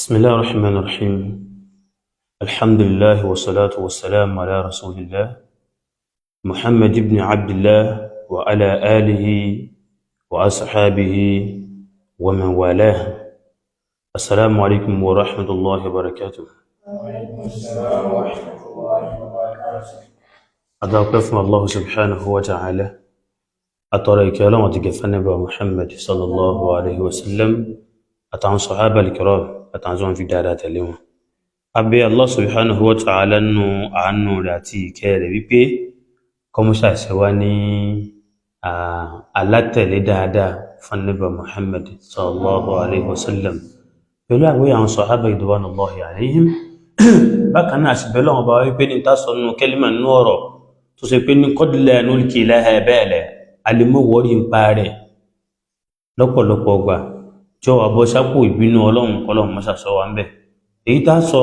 بسم الله الرحمن الرحيم. الحمد لله والصلاة والسلام على رسول الله محمد بن عبد الله وعلى آله وأصحابه ومن والاه. السلام عليكم ورحمة الله وبركاته. وعليكم السلام ورحمة الله وبركاته. Adáwọ̀pẹ́ fún Allah subhanahu wa ta'ala. Àtọrọ ìkẹ́ Ọlọ́run àti gẹ̀fẹ́ Nábì Muhammad sallallahu alaihi wasallam àtàwọn sahaba al-kiram àtàwọn tí wọ́n fi dáadáa tẹ̀lé wọn. Abẹ́ Allah subhanahu wa ta'ala nínú àánú rẹ̀ àti ìkẹ́ rẹ̀ wípé kọmúṣà ṣe wá ní alátẹ̀lé dáadáa fún Nábì Muhammad sallallahu alaihi wasallam pẹ̀lú àgbóyà àwọn sahaba ridwanullahi alaihim. Bákan náà, àṣìbẹ́ lọ́wọ́ bá wípé ní tá sọ nínú kẹ́límà, nínú ọ̀rọ̀ tó ṣe pé ní qad la nulki laha bala, alẹ́mọ̀wọ́rí ń pa rẹ̀ lọ́pọ̀lọpọ̀ ọgbà tí ó wà bọ́ sápò ìbínú Ọlọ́run, kọlọ́run mọ́sà sọ wa ń bẹ̀. Èyí tá sọ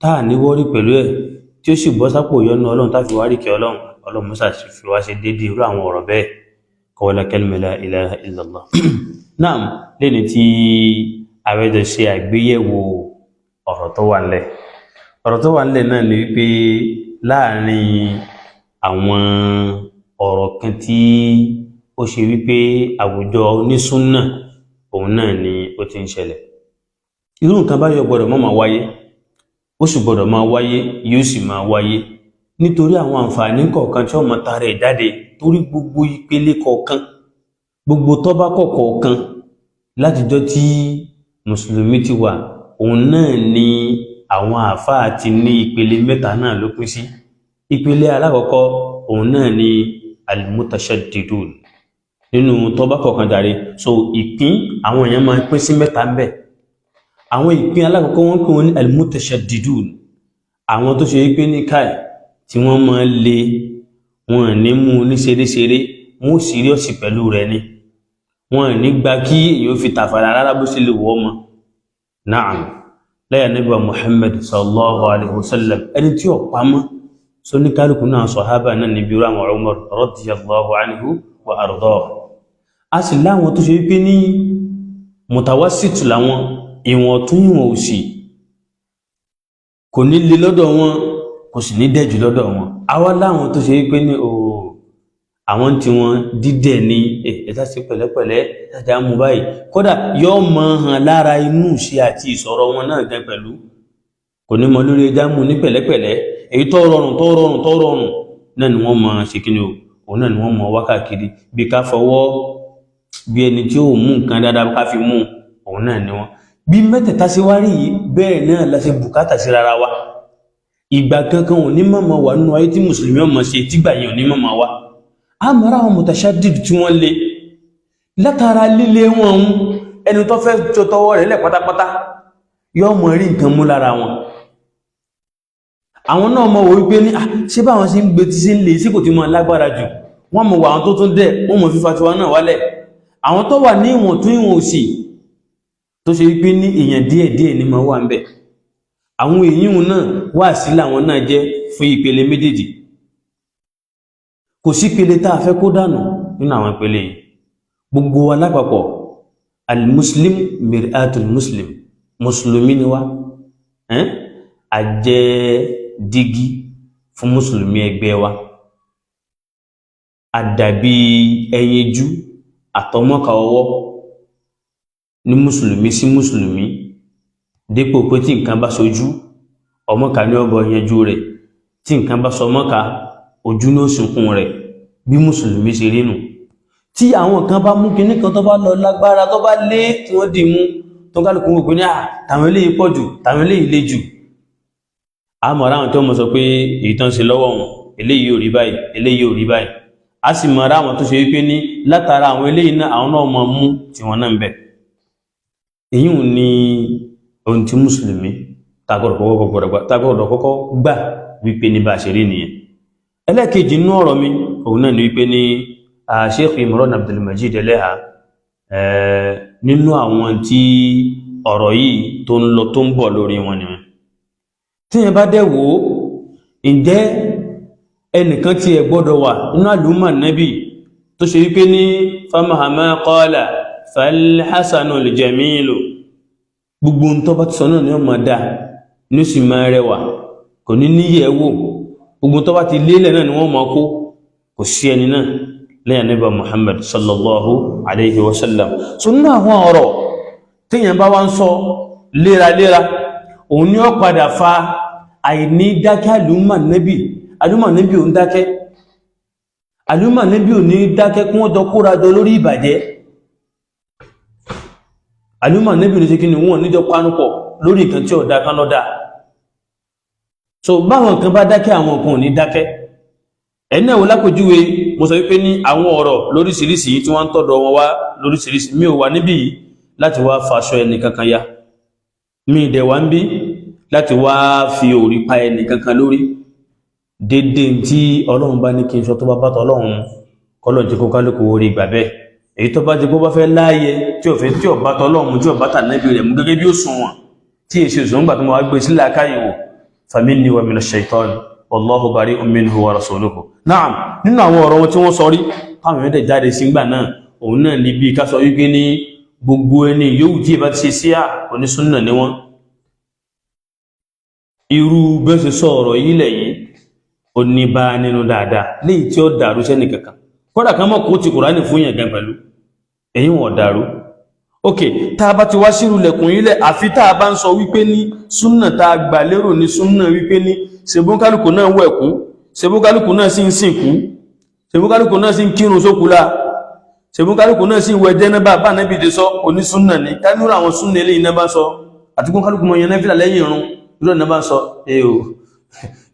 tá à ní wọ́rí pẹ̀lú ẹ̀, tí ó sì bọ́ sápò ìyọ́nú Ọlọ́run, tá fi wá rí kẹ́ Ọlọ́run, Ọlọ́run mọ́sà fi wá ṣe déédéé irú àwọn ọ̀rọ̀ bẹ́ẹ̀, kọ́wọ́lá kalima la ilaha illallah. Naam, lẹ́ni tí àwẹ́jọ ṣe àgbéyẹ̀wò ọ̀rọ̀ tó wà ńlẹ̀, ọ̀rọ̀ tó wà ńlẹ̀ náà ni wípé láàrin àwọn ọ̀rọ̀ kan tí ó ṣe wípé àwùjọ onísúnnà òun náà ni ó ti ń ṣẹlẹ̀, irú nǹkan báyọ̀ gbọ́dọ̀ má máa wáyé, ó sì gbọ́dọ̀ máa wáyé, yóò sì máa wáyé nítorí àwọn àǹfààní kọ̀ọ̀kan tí ó máa tara ẹ̀ jáde, torí gbogbo ìpele kọ̀ọ̀kan, gbogbo tọ́bákọ̀ kọ̀ọ̀kan látijọ́ tí mùsùlùmí ti wà, òun náà ni àwọn àáfàá ti ní ìpele mẹ́ta náà ló pín sí. Ìpele alákọ̀ọ́kọ́, òun náà ni al-mutashaddidun nínú tọ́bákọ̀ kan jàre. So ìpín àwọn èèyàn máa pín sí mẹ́ta ń bẹ̀. Àwọn ìpín alákọ̀ọ́kọ́, wọ́n pè wọ́n ní al-mutashaddidun, àwọn tó ṣe wípé ní káì tí wọ́n máa le, wọn ní mú ní ṣeréṣeré, wọn ò serious pẹ̀lú rẹ̀ ni, wọn ní gba kí èèyàn fi tàfàlà rárá bó ṣe lè wọ́ ọmọ. Naam, lẹ́yìn Ànábì wa Muhammad sallallahu alaihi wasallam, ẹni tí ó pamọ́ sóníkálùkù náà sọ̀hábà náà níbi irú àwọn Umar radiyallahu anhu wa ardaah. A sì láwọn tó ṣe wípé ní mutawassitu làwọn, ìwọ̀n tún ìwọ̀n òsì, kò ní le lọ́dọ̀ wọn, kò sì ní dẹ̀jù lọ́dọ̀ wọn. Àwa láwọn tó ṣe wípé ní ooo, àwọn tí wọn dídẹ̀ ní ẹ̀ẹ́dá sí pẹ̀lẹ́pẹ̀lẹ́ ẹ̀dá mú báyìí, kódà yóò mọ hàn lára inú ṣe àti ìsọ̀rọ̀ wọn náà gan pẹ̀lú, kò ní mọ lórí ẹja mú ní pẹ̀lẹ́pẹ̀lẹ́. Èyí tó rọrùn, tó rọrùn, tó rọrùn náà ni wọ́n mọ ṣe kí ni o, òun náà ni wọ́n mọ wákàkiri bí ká fọwọ́ bí ẹni tí ó mú nǹkan dáadáa ká fi mú, òun náà ni wọ́n. Bí mẹ́tẹ̀ẹ̀ta ṣe wá rí yìí, bẹ́ẹ̀ náà la ṣe bùkátà sí rárá wa. Ìgbà kankan ò ní mọ̀mọ̀ wà nínú ayé tí mùsùlùmí ọmọ ṣe tígbà yẹn ò ní mọ̀mọ̀ wá. A mọ̀ra àwọn mutashaddid tí wọ́n le, látara líle wọn ń ẹni tó fẹ́ tó tọwọ́ rẹ̀ lẹ̀ pátápátá yóò mọ̀ rí nǹkan mú lára wọn. Àwọn náà mọ̀ wò wípé ní ṣé báwọn ṣe ń gbé tí sí ń lè sí kò tí mọ̀ lágbára jù, wọ́n mọ̀ wà. Àwọn tó tún dẹ̀, wọ́n mọ̀ fífa tiwa náà wálẹ̀. Àwọn tó wà ní ìwọ̀n tún ìwọ̀n òsì, tó ṣe wípé ní èèyàn díẹ̀ díẹ̀ ní máa wà ń bẹ̀, àwọn èyíhun náà wà sí làwọn náà jẹ́ fún ìpele méjèèjì. Kò sí ìpele tá a fẹ́ kó dànù nínú àwọn ìpele yìí. Gbogbo wa lápapọ̀, al-muslim mir'atul muslim, mùsùlùmí ni wá, a jẹ́ dígí fún mùsùlùmí ẹgbẹ́ wa, a dàbí ẹyinjú àtọmọ́ka ọwọ́ ní mùsùlùmí sí mùsùlùmí, dípò pé tí nǹkan bá sojú ọmọka ní ọbọ yanjú rẹ̀, tí nǹkan bá sọ ọmọka, ojú ní òsùnkún rẹ̀. Bí mùsùlùmí ṣe rí nù, tí àwọn kan bá mú kinní kan tó bá lọ lágbára, tó bá lé tí wọ́n dì mú, tó kálukú wò pé ní tàwọn eléyìí pọ̀ jù, tàwọn eléyìí le jù, a mọ̀ ráwọn tó mọ̀ sọ pé èyí tán ṣe lọ́wọ́ wọn, eléyìí ò rí báyìí, eléyìí ò rí báyìí. A sì mọ̀ ráwọn tó ṣe wípé ní látara àwọn eléyìí náà, àwọn náà mọ̀ mú tí wọ́n náà ń bẹ̀. Èyí ò ní ohun tí mùsùlùmí tágbọ́dọ̀ kọ́kọ́ gbà wípé ní bá ṣe rí nìyẹn. Ẹlẹ́ẹ̀kejì inú ọ̀rọ̀ mi, òun náà ni wípé ní Sheikh Imran Abdulmajid Eleha, nínú àwọn tí ọ̀rọ̀ yìí tó ń lọ tó ń bọ̀ lórí wọn nìyẹn. Tí yẹn bá dẹ̀ wò ó, ǹjẹ́ ẹnìkan tí ẹ gbọ́dọ̀ wà nínú àlùmọ̀ nẹ́bì tó ṣe wípé ní famahama qala falhasanul jamilu? Gbogbo ohun tó bá ti sọ náà ni ó máa dáa, ní ó sì máa rẹwà, kò ní níyẹ̀ wò. Gbogbo tó bá ti lélẹ̀ náà ni wọ́n máa kó. Kò sí ẹni náà lẹ́yìn Ànábì Muhammad sallallahu alayhi wa sallam. So nínú àwọn ọ̀rọ̀ téèyàn bá wá ń sọ léraléra, òun ni ó padà fa àìní dákẹ́. Àlùmọ̀ nẹ́bì, àlùmọ̀ nẹ́bì ò ń dákẹ́, àlùmọ̀ nẹ́bì ò ní dákẹ́ kí wọ́n jọ kóra jọ lórí ìbàjẹ́. Àlùmọ̀ nẹ́bì ò ní ṣe kí ni, wọ́n níjọ panupọ̀ lórí nǹkan tí ọ̀dá kan lọ́dá. So báwọn kan bá dákẹ́, àwọn kan ò ní dákẹ́. Ẹ̀nà ìwò lápòjúwe, mo sọ wípé ní àwọn ọ̀rọ̀ lóríṣiríṣi tí wọ́n ń tọ́dọ̀ wọn wá lóríṣiríṣi. Mi ò wà níbí láti wá faṣọ ẹnì kankan ya, mi ìdẹ̀ wá ń bí láti wá fi òrí pa ẹnì kankan lórí. Dédé tí Ọlọ́run bá ní kí n sọ, tó bá bá tọ́lọ́run, kọ́lọ̀ jẹ́ kó kálukú orí ìgbà bẹ́ẹ̀. Èyí tó bá jẹ́ kó bá fẹ́ láàyè tí ò fẹ́, tí ò bá tọ́lọ́run, tí ò bá tànẹ́bí rẹ̀ mú gẹ́gẹ́ bí ó sùn wọn, tí èsì òsùn gbà tó máa gbé sílẹ̀ akáyìnwó, faminni wa mina shaitan, wallahu bari'un minhu wa rasuluhu. Naam, nínú àwọn ọ̀rọ̀ wọn tí wọ́n sọ rí táwọn èèyàn dẹ̀ jáde sí ngbà náà, òun náà ní bí ká sọ wípé ní gbogbo ẹni yòówù tí ìbá ti ṣe síyà, onísúnnà ni wọ́n. Irú bẹ́ẹ̀ ṣe sọ ọ̀rọ̀ yìí lẹ̀ yìí, ó ní bá nínú dáadáa léyìí tí ó dàrú sẹ́nì kankan. Kódà kan mọ̀ kó ti Kùránì fún yàn gan pẹ̀lú èyí wọn dàrú. Ok, tá a bá ti wá sírù lẹ̀kùn yìí lẹ̀, àfi tá a bá ń sọ wípé ní súnà tá a gbà lérò ní súnà wípé ní ṣebókálùkù náà wẹ̀kú, ṣebókálùkù náà sì ń sìnkú, ṣebókálùkù náà sì ń kírun sókúlá, ṣebókálùkù náà sì ń wẹ jẹ́nẹ́bà bá nẹ́bí ti sọ, onísúnà ní kánúrò. Àwọn súnà eléyìí náà bá sọ àti kó kálùkù mọ yẹn náfìlà lẹ́yìn irun irú ẹ̀ náà bá sọ ẹ o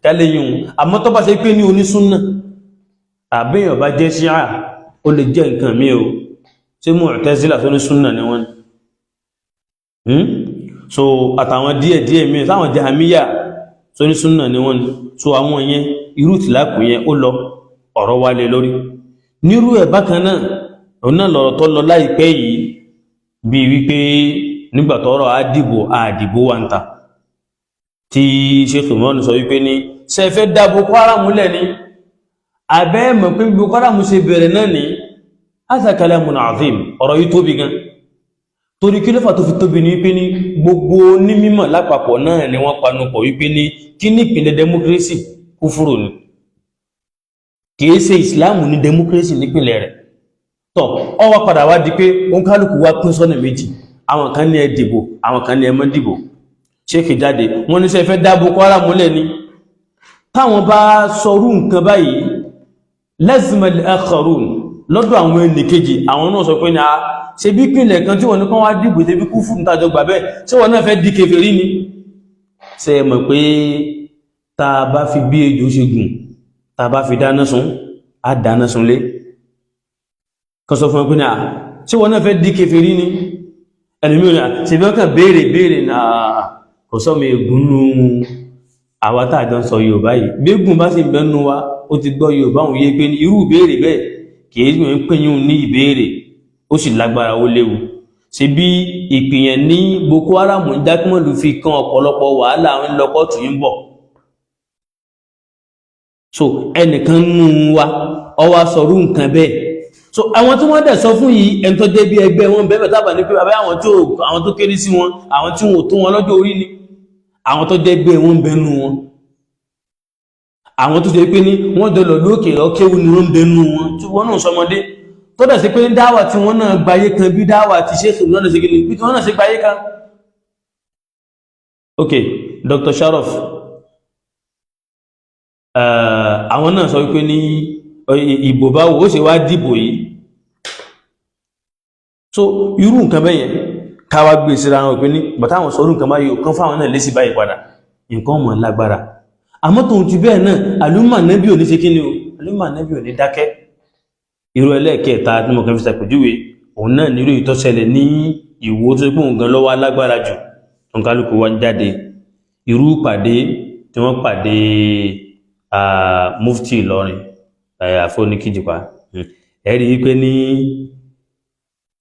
kálẹ̀ yìí. Àmọ́ tó bá ṣe pé ní onísúnà, àbíyàn bá jẹ́ ṣíà, ó lè jẹ́ nǹkan mi o. Tí Mu'tazila tó ní súnà ni wọ́n ní? So àtàwọn díẹ̀ díẹ̀ mìíràn táwọn Jahamiya tó ní súnà ni wọ́n ní. So àwọn yẹn, irú ìtìlápù yẹn, ó lọ ọ̀rọ̀ wá lé lórí nírú ẹ̀. Bákan náà, òun náà lọ̀rọ̀ tó lọ láìpẹ́ yìí, bíi wípé nígbà tọ́rọ̀ àdìbò àdìbò wà ń ta, tí Sheikh Imran sọ wípé ní ṣe fẹ́ dá Boko Haram lẹ̀ ní abẹ́ mọ̀ pé Boko Haram ṣe bẹ̀rẹ̀ náà ní. Hadha kalamun azim. Ọ̀rọ̀ yìí tóbi gan. Torí kí ló fà tó fi tóbi ní wípé ní gbogbo onímọ̀ lápapọ̀ náà ni wọ́n panupọ̀ wípé ní kí ní ìpìlẹ̀ democracy? Kúfúrò ni, kìí ṣe ìsìláàmù ní democracy nípìnlẹ̀ rẹ̀. Tọ́ ọ wá padà wá di pé òǹkálùkù wá pín sọ́nà méjì. Àwọn kan ní ẹ dìbò, àwọn kan ní ẹ má dìbò. Ṣéèkì jáde, wọ́n ní ṣe fẹ́ dá Boko Haram múlẹ̀ ni? Táwọn bá sọrú nǹkan báyìí, lazima al-akharun, lọ́dọ̀ àwọn ẹnìkejì, àwọn náà sọ pé ní a ṣe bí ìpìnlẹ̀ kan tí wọ́n ní kán wá dìbò, ṣe bí kúfù ní tàjọ gbà bẹ́ẹ̀, ṣé wọ́n náà fẹ́ di kèfèrí ni? Ṣe é mọ̀ pé tá a bá fi bí ejò ṣe gùn, tá a bá fi dáná sun, á dáná sun lé kan sọ fún ẹ pé ní à ṣé wọ́n náà fẹ́ di kèfèrí ni? Ẹlòmíràn ní à ṣe bí wọ́n kàn béèrè béèrè náà, kò sọ́mọ ègún nú àwa tá a jọ ń sọ Yorùbá yìí. Gbégùn bá sì ń bẹ́nu wa, ó ti gbọ́ Yorùbá òun yé pé irú ìbéèrè bẹ́ẹ̀ kìí ń pè yín ní ìbéèrè, ó sì lágbára, ó léwu. Ṣe bí ìpìyàn ní Boko Haram ń jákèmọ́lù fi kan ọ̀pọ̀lọpọ̀ wàhálà ń lọ kóòtù yín bọ̀. So ẹnìkan nú wa ó wá sọrú nǹkan bẹ́ẹ̀. So àwọn tí wọ́n dẹ̀ sọ fún yìí, ẹni tó jẹ́ bí ẹgbẹ́ wọn bẹ́ẹ̀ tábà ní pé àbẹ́ àwọn tó, àwọn tó kéré sí wọn, àwọn tí wọn ò tó wọn lọ́jọ́ orí ni, àwọn tó jẹ́ gbé wọn bẹnu wọn, àwọn tó ṣe pé ní wọ́n jọ lọ lókè ọkéwù ni wọ́n bẹnu wọn, tí wọ́n náà sọmọdé tó dẹ̀ sí pé ní dáwà tí wọ́n náà gbayé kan, bí dáwà ti ṣe é náà ṣe kí ni, bí tí wọ́n náà ṣe gbayé kan. Ok, Dr. Sharof, àwọn náà sọ wípé ní ìbò báwo ó ṣe wá dìbò yìí. So irú nǹkan bẹ́yẹn, káwá gbé síra wọn pé ní bàtà àwọn sọrú nǹkan báyìí kan fáwọn náà lésì báyìí padà, nǹkan mọ̀ lágbára. Àmọ́ tóun ti bẹ́ẹ̀ náà, àlúmà nẹ́bí ò ní ṣe kíni o, àlúmà nẹ́bí ò ní dákẹ́. Irú ẹlẹ́ẹ̀kẹta tí mo kàn fi ṣàpèjúwe, òun náà nírú ìtọ́sẹ̀lẹ̀ ní Ìwó tó pé òun gan lọ́wọ́ alágbára jù tó ń kálukú wá ń jáde. Irú pàdé tí wọ́n pàdé mufti Ìlọrin àfọ́níkìjìpá, ẹ rí i pé ní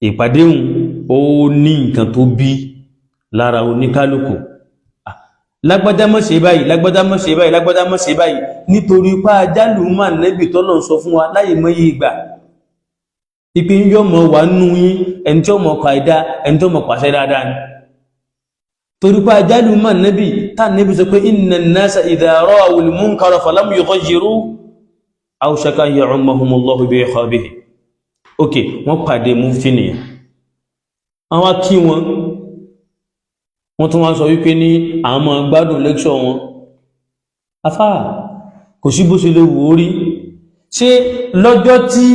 ìpàdé òun, ó ní nǹkan tó bí lára oníkálukú. Lágbájá má ṣe báyìí, lágbájá má ṣe báyìí, lágbájá má ṣe báyìí, nítorí pé ajálù máa nẹ́bì tọ́lọ̀ ń sọ fún wa láyé mọ́yé ìgbà ìpín yóò mọ̀ wà nú yín, ẹni tí ó mọ̀ kọ àìdá, ẹni tí ó mọ̀ pàṣẹ dáadáa ni. Torípa ajálù mọ̀ nẹ́bì tá nẹ́bì sọ pé inna an-nasa idha ra'aw al-munkara falam yughayyiru awshaka an ya'ummahumullahu bi'iqabihi. Ok, wọ́n pàdé mufti nìyẹn, àwọn kí wọn, wọ́n tún wá sọ wípé ní àwọn máa gbádùn lecture wọn. Afá, kò sí bó ṣe lè wò ó rí. Ṣé lọ́jọ́ tí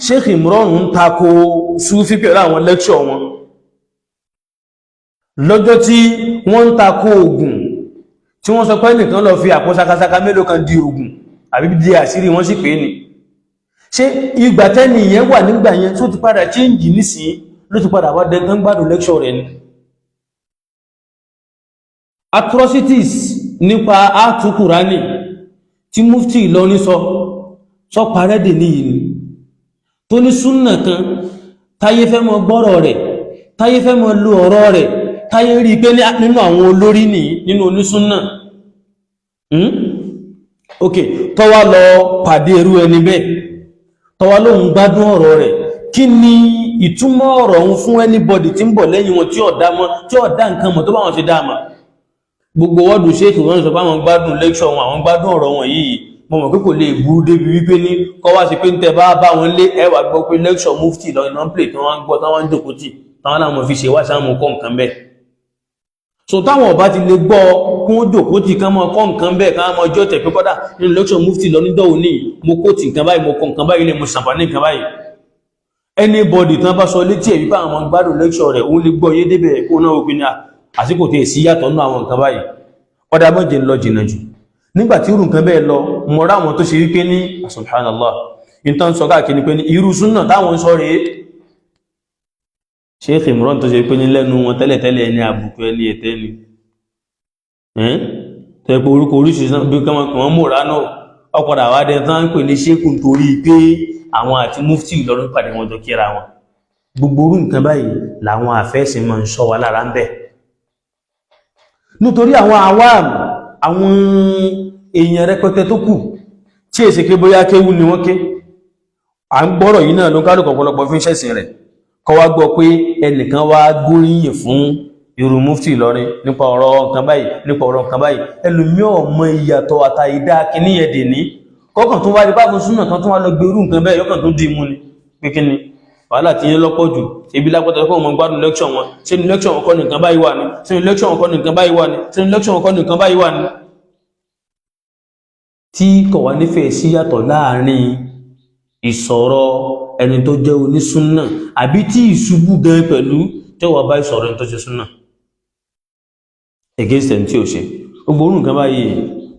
Sheikh Imran ń tako Sufi pẹ̀lú àwọn lecture wọn, lọ́jọ́ tí wọ́n ń tako oògùn, tí wọ́n sọ pé nìkan lọ fi àpò sakasaka mélòó kan di oògùn àbí di àṣírí, wọ́n sì pé ní, ṣé ìgbà tẹ́ni yẹn wà nígbà yẹn tó ti padà change nísìnyí, ló ti padà wá dẹ́ntán gbádùn lecture rẹ̀ ni? Atrocities nípa àtúkùránì tí mufti Ìlọrin sọ sọ parẹ́dì níyì ni, tó ní súnnà kan táyé fẹ́ mọ gbọ́rọ̀ rẹ̀, táyé fẹ́ mọ lo ọ̀rọ̀ rẹ̀, táyé rí pé nínú àwọn olórí ní nínú onísúnnà. Ok, tọ́wá lọ pàdé irú ẹni bẹ́ẹ̀, tọ́wá lóhun gbádùn ọ̀rọ̀ rẹ̀, kí ni ìtumọ̀ ọ̀rọ̀ òun fún anybody tí ń bọ̀ lẹ́yìn wọn, tí ọ̀dá mọ́, tí ọ̀dá nǹkan mọ̀ tó bá wọn ṣe dá mọ̀? Gbogbo wọ́dù ṣéèkì wọ́n sọ pé àwọn gbádùn lecture wọn, àwọn gbádùn ọ̀rọ̀ wọn yìí, mo mọ̀ pé kò lè burú débi wípé ní kọ́ wá sí pé ń tẹ bá bá wọn lé, ẹwà gbọ́ pé lecture mufti lọ iná play tí wọ́n ń gbọ́, táwọn ń jòkó tì, táwọn làwọn fi ṣe wá sáwọn kọ́ nǹkan bẹ́ẹ̀. So táwọn ọba ti lè gbọ́ kún ó jòkó tì, kán mọ́ kọ́ nǹkan bẹ́ẹ̀, kán mọ́ ọjọ́ tẹ̀ pé kọ́dà nínú lecture mufti lọ nídọ̀wọ́ ní mo kó tì nǹkan báyìí, mo kọ́ nǹkan báyìí, mo ṣàǹfààní nǹkan báyìí. Anybody tán bá sọ létí ẹ̀ wípé àwọn ọmọ gbádùn lecture rẹ̀, òun lè gbọ́ yé débẹ̀ kó náà wípé ní àsìkò tí èsì yàtọ̀ nínú àwọn nǹkan báyìí. Ọ̀dà mọ́jẹ̀ ń lọ jìnnà jù. Nígbà tí irú nǹkan bẹ́ẹ̀ lọ, mọ̀ ráwọn tó ṣe wípé ní subhanallah, ìtàn sọ káàkiri pé ní irú súnà táwọn sọ rèé. Sheikh Imran tó ṣe pé ní lẹ́nu wọn tẹ́lẹ̀tẹ́lẹ̀, ẹni àbùkù, ẹni ẹ̀tẹ́ ni, tó yẹ pé orúkọ oríṣiríṣi bí wọ́n mọ̀rá náà, ọ̀padà wá dé tán ń pè ní ṣékù nítorí pé àwọn àti mufti Ìlọrin pàdé, wọn jọ kíra wọn. Gbogbo orú nǹkan báyìí làwọn àfẹ́sìn máa ń sọ wa lára ń bẹ̀, nítorí àwọn awam, àwọn èèyàn rẹpẹtẹ tó kù tí èsì pé bóyá kéwú ni wọ́n ké, à ń gbọ́rọ̀ yìí náà ló kálùkù ọ̀pọ̀lọpọ̀ fi ń ṣẹ̀sìn rẹ̀, kọ́ wá gbọ́ pé ẹnìkan wá gbóríyìn fún irú mufti Ìlọrin nípa ọ̀rọ̀ nǹkan báyìí, nípa ọ̀rọ̀ nǹkan báyìí. Ẹlòmíì ọmọ ìyàtọ̀ àtàìdá kìíní yẹn dè ní kọ́kàn tó wá rí báfún súnà kan tó wá lọ gbé irú nǹkan bẹ́ẹ̀, yọkàn tó dì mú ni pé kí ni wàhálà tí yẹn lọ́pọ̀ jù? Ebi lápẹ́tọ̀ kọ́ ọmọ gbádùn lecture wọn. Ṣé ní lecture wọn kọ́ ní nǹkan báyìí wà ní? Ṣé ní lecture wọn kọ́ ní nǹkan báyìí wà ní? Ṣé ní lecture wọn kọ́ ní nǹkan báyìí wà ní? Tí kò wá nífẹ̀ẹ́ sí yàtọ̀ láàrin ìsọ̀rọ̀ ẹni tó jẹ́ onísúnnà, àbí tí ìṣubú gan pẹ̀lú tí wọ́n bá ìsọ̀rọ̀ ẹni tó ṣe súnnà against ẹni tí ò ṣe. Gbogbo orú nǹkan báyìí,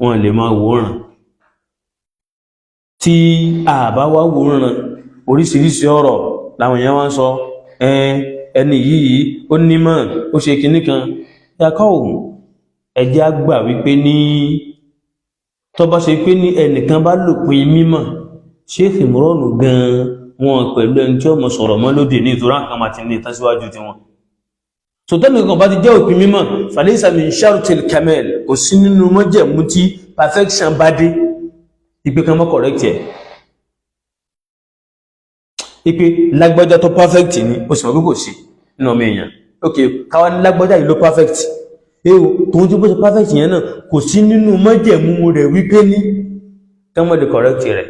wọn lè máa wòran. Tí a bá wá wòran, oríṣiríṣi ọ̀rọ̀ làwọn èèyàn wá ń sọ. Ẹni yìí ó nímọ̀, ó ṣe kinní kan yakọ́ òun. Ẹjẹ́ á gbà wípé ní tó bá ṣe pé ní ẹnìkan bá lòpin mímọ̀, Sheikh Imran gan wọn pẹ̀lú ẹni tí ó mọ̀ sọ̀rọ̀ mọ́ lóde ní ìtura nǹkan máa ti ní ìtàn síwájú tiwọn. Sọtẹ́nì kan bá ti jẹ́ òpin mímọ̀, falaysa min shartil kamal, kò sí nínú mọ́jẹ̀mú tí perfection bá dé ìpè kan mọ́ correct ẹ̀, ìpè lágbájá tó perfect ni. Ó sì mọ̀ pé kò sí nínú ọmọ èèyàn. Ok, káwá ní lágbájá yìí ló perfect ewu, tòun tí bó ṣe perfect yẹn náà, kò sí nínú májẹ̀mú rẹ̀ wípé ní kán mọ́ lè correct rẹ̀.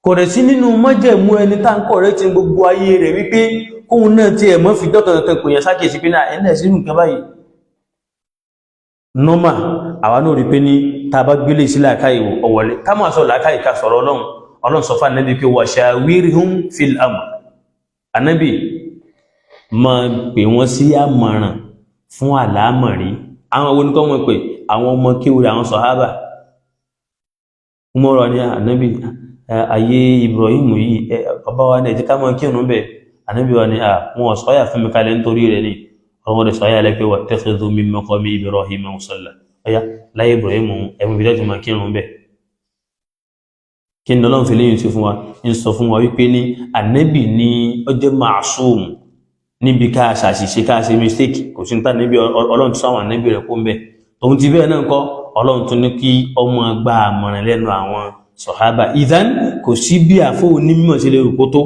Kò rẹ̀ sí nínú májẹ̀mú ẹni tá ń correct ní gbogbo ayé rẹ̀ wípé kóun náà tí ẹ̀ mọ́ fi dọ́kàn kankan kò yẹn sákèsí pé náà ẹ̀nà sí nǹkan báyìí normal. Àwa náà rí pé ní tá a bá gbélé sí làákàyè ọ̀wọ̀lé, ká máa sọ làákàyè, ká sọ̀rọ̀ Ọlọ́run. Ọlọ́run sọ fún ànábì pé wa shawirhum fil amr. Ànábì máa pè wọ́n sí àmọ̀ràn fún àlámọ̀rí. Àwọn owó ní kọ́ wọ́n pè? Àwọn ọmọ kéwúrẹ́, àwọn sọ̀hábà. Mọ́rọ̀ ní ànábì ayé Ibrahim yìí, ọba wa ní ẹ̀jẹ̀ ká máa kírun bẹ̀. Ànábì wa ní wọn sọ́yà fún mi kalẹ̀ nítorí rẹ̀ ni. Ọmọ rẹ̀ sọ́yà lẹ́pẹ́ wattakhidhu min maqami Ibrahim musalla. Ọ̀yá láyé Ibrahim, ẹ̀mú ibi tẹ́tù máa kírun bẹ̀. Kí ni Ọlọ́run fi léyìn sí fún wa? Ń sọ fún wa wípé ní ànábì ní ó jẹ́ ma'sum níbi ká ṣàṣìṣe, ká ṣe mistake. Kò sí ní tá níbi Ọlọ́run tó sáwọn ànábì rẹ̀ kó ń bẹ̀. Tòun ti bẹ́ẹ̀ náà kọ́, Ọlọ́run tún ní kí ọmọ gba àmọ̀ràn lẹ́nu àwọn sọ̀hábà. Ìdán kò sí bí àfó onímọ̀ sí lè rò kó tó,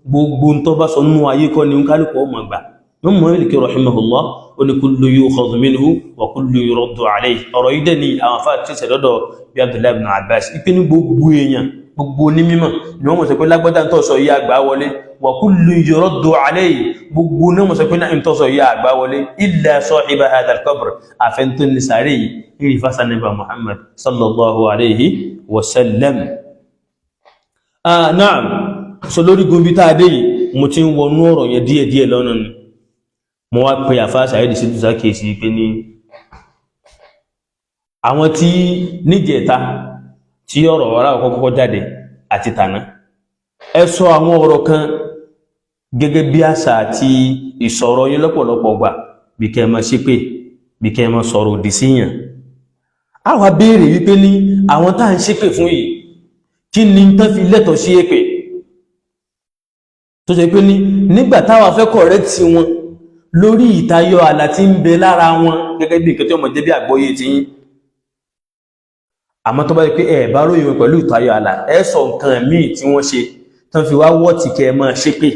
gbogbo ń tọ́ bá sọ nínú ayé kọ́ ni ń kálukú ọmọ gbà. Imam Malik rahimahullah, ó ní kullu yukhadhu minhu wa kullu yuraddu alayhi. Ọ̀rọ̀ yìí dẹ̀ ní àwọn afá tí ó ṣẹ̀dọ́dọ̀ bí Abdullahi ibn Abbas, ipe ní gbogbo èèyàn, gbogbo onímọ̀ ni wọ́n mọ̀ sọ pé lágbádá ń tọ́ sọ yí àgbà wọlé, wa kullu yuraddu alayhi, gbogbo náà mọ̀ sọ pé náà ń tọ́ sọ yí àgbà wọlé, illa sahiba hadha al-qabr, àfẹ́ntó ní sàárè yìí, rí fásá níbà Muhammad sallallahu alayhi wa sallam. Naam, so lórí gombi tá a dé yìí, mo ti ń wọnú ọ̀rọ̀ yẹn díẹ̀díẹ̀ lọ́nà ni mo wá pe àfáà Saheed Shittu sákèsí pé ní àwọn tí níjẹta tí ọ̀rọ̀ ọ̀rá kọ́kọ́ jáde àti tàná, ẹ sọ àwọn ọ̀rọ̀ kan gẹ́gẹ́ bí àṣà àti ìsọ̀rọ̀ yín lọ́pọ̀lọpọ̀ gbà, bí kẹ́ ẹ máa ṣépè, bí kẹ́ ẹ máa sọ̀rọ̀ òdì síyàn. A wá béèrè wípé ní àwọn tá à ń ṣépè fún yìí, kí ni tán fi lẹ́tọ̀ọ́ sí èpè, tó ṣe pé ní nígbà táwa fẹ́ correct wọn lórí ìtayọ àlà tí ń bẹ lára wọn, gẹ́gẹ́ bí nǹkan tí ọmọ jẹ́ bí àgbọ́yé ti yín? Àmọ́ tó bá yẹ pé ẹ bá ròyìn wọn pẹ̀lú ìtayọ àlà, ẹ sọ nǹkan míì tí wọ́n ṣe tán fi wá wọ́ọ̀tì kẹ́ ẹ máa ṣépè,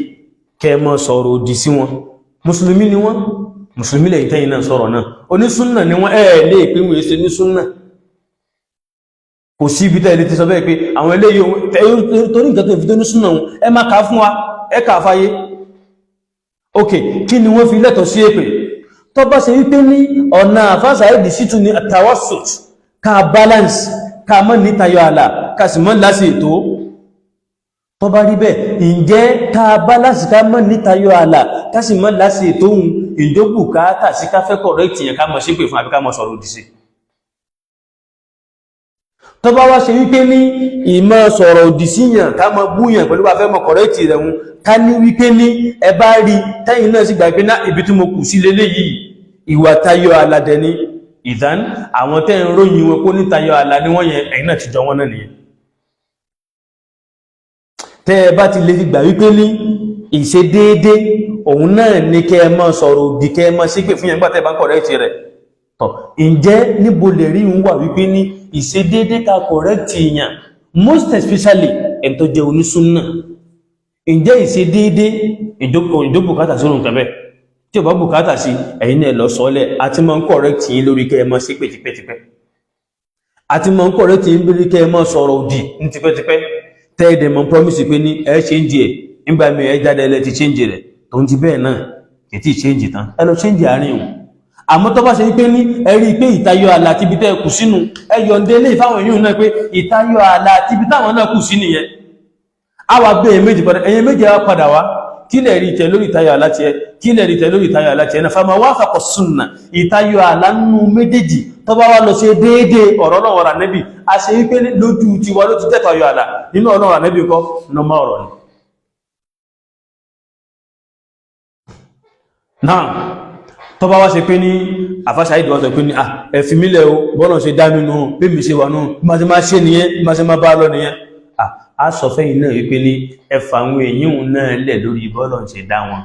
kẹ́ ẹ máa sọ̀rọ̀ òdì sí wọn. Mùsùlùmí ni wọ́n, mùsùlùmí lẹ́yìn tẹ́yìn náà sọ̀rọ̀ náà, onísúnnà ni wọ́n. Ẹ̀ lè pín wọ́n ṣe ní súnnà, kò sí ibi tẹ́lẹ̀ ti sọ bẹ́ẹ̀ pé àwọn eléyìí torí nǹkan tó fi tó ní súnnà wọn. Ẹ máa kà á fún wa, ẹ kà á fáyé. Ok, kí ni wọ́n fi lẹ́tọ̀ọ́ sí èpè? Tó bá ṣe wípé ní ọ̀nà àfáà Saheed Shittu ní tawassut, ká balance, ká mọ́ nítayọ àlà, ká sì mọ́ lásì ètò, tó bá rí bẹ́ẹ̀, ǹjẹ́ ká balance, ká mọ́ nítayọ àlà, ká sì mọ́ lásì ètò ohun ìjókù ká tà sí ká fẹ́ correct yẹn, ká mọ̀ ṣépè fún àbí ká mọ̀ sọ̀rọ̀ òdì sí? Tó bá wá ṣe wípé ní ìmọ̀ sọ̀rọ̀ òdì síyàn, ká mọ̀ búyàn pẹ̀lú bá fẹ́ mọ̀ correct rẹ̀ hun, ká ní wípé ní ẹ bá rí tẹ́yìn náà sì gbà pé ná ibi tí mo kù sí lélé yìí, ìwà tayọ àlà dẹ̀ ní ìdán, àwọn tẹ́ ń ròyìn wọn kó ní tayọ àlà ní wọ́n yẹn, ẹ̀yin náà ti jọ wọ́n náà nìyẹn. Tẹ́ ẹ bá ti lè fi gbà wípé ní ìṣe déédé òun náà ní kẹ́ ẹ mọ́ sọ̀rọ̀ òdì, kẹ́ ẹ mọ́ ṣépè fún yẹn nígbà tẹ́ ẹ bá ń correct rẹ̀ tọ̀, ǹjẹ́ níbo lè rí ń wà wípé ní ìṣe déédé ká correct yàn, most especially ẹni tó jẹ́ onísúnnà, ǹjẹ́ ìṣe déédé ìjó bùkátà sínú nǹkan bẹ́ẹ̀? Tí ò bá bùkátà sí, ẹ̀yin náà lọ sọ́lẹ̀. Àti máa ń correct yín lórí kẹ́ ẹ mọ́ ṣépè tipẹ́tipẹ́, àti máa ń correct yín lórí kẹ́ ẹ mọ́ sọ̀rọ̀ òdì ní tipẹ́tipẹ́, tẹ́ẹ̀dẹ̀ mọ́ promise pé ní ẹ change ẹ̀, nígbà mi ẹ jáde ẹ ti change rẹ̀, tó ń ti bẹ́ẹ̀ náà kì í tí change tán, ẹ lọ change àárín òun. Àmọ́ tó bá ṣe wípé ní ẹ rí i pé ìtayọ àlà àti ibi tẹ́ ẹ kù sínú, ẹ yọ̀ǹde lè fáwọn èèyàn náà pé ìtayọ àlà àti ibi táwọn náà kù sí nìyẹn. A wà gbé ẹ̀yìn méjì padà, ẹ̀yìn méjì á padà wá, kí lè rí tẹ lórí ìtayọ àlà tiẹ̀, kí lè rí tẹ lórí ìtayọ àlà tiẹ̀ náà? Fama wafaqa sunna, ìtayọ àlà nínú méjèèjì tó bá wá lọ sí déédéé ọ̀rọ̀ náà wọ̀rà nẹ́bì, a ṣe wípé lójú tiwa ló ti jẹ́ tayọ àlà, nínú ọ̀rọ̀ ànẹ́bì kọ́ nọmọ ọ̀rọ̀ ni. Náà tó bá wá ṣe pé ní àfáṣà ìdíwọ́ sọ pé ní ẹ̀fì mílẹ̀ o, bọ́lọ̀ ṣe dá mínú bí mi ṣe wà nù, bí ma ṣe máa ṣe nìyẹn, bí ma ṣe máa bá lọ nìyẹn, a sọ fẹ́yìn náà wípé ní ẹfà àwọn èyí náà lẹ̀ lórí bọ́lọ̀ ṣe dá wọn.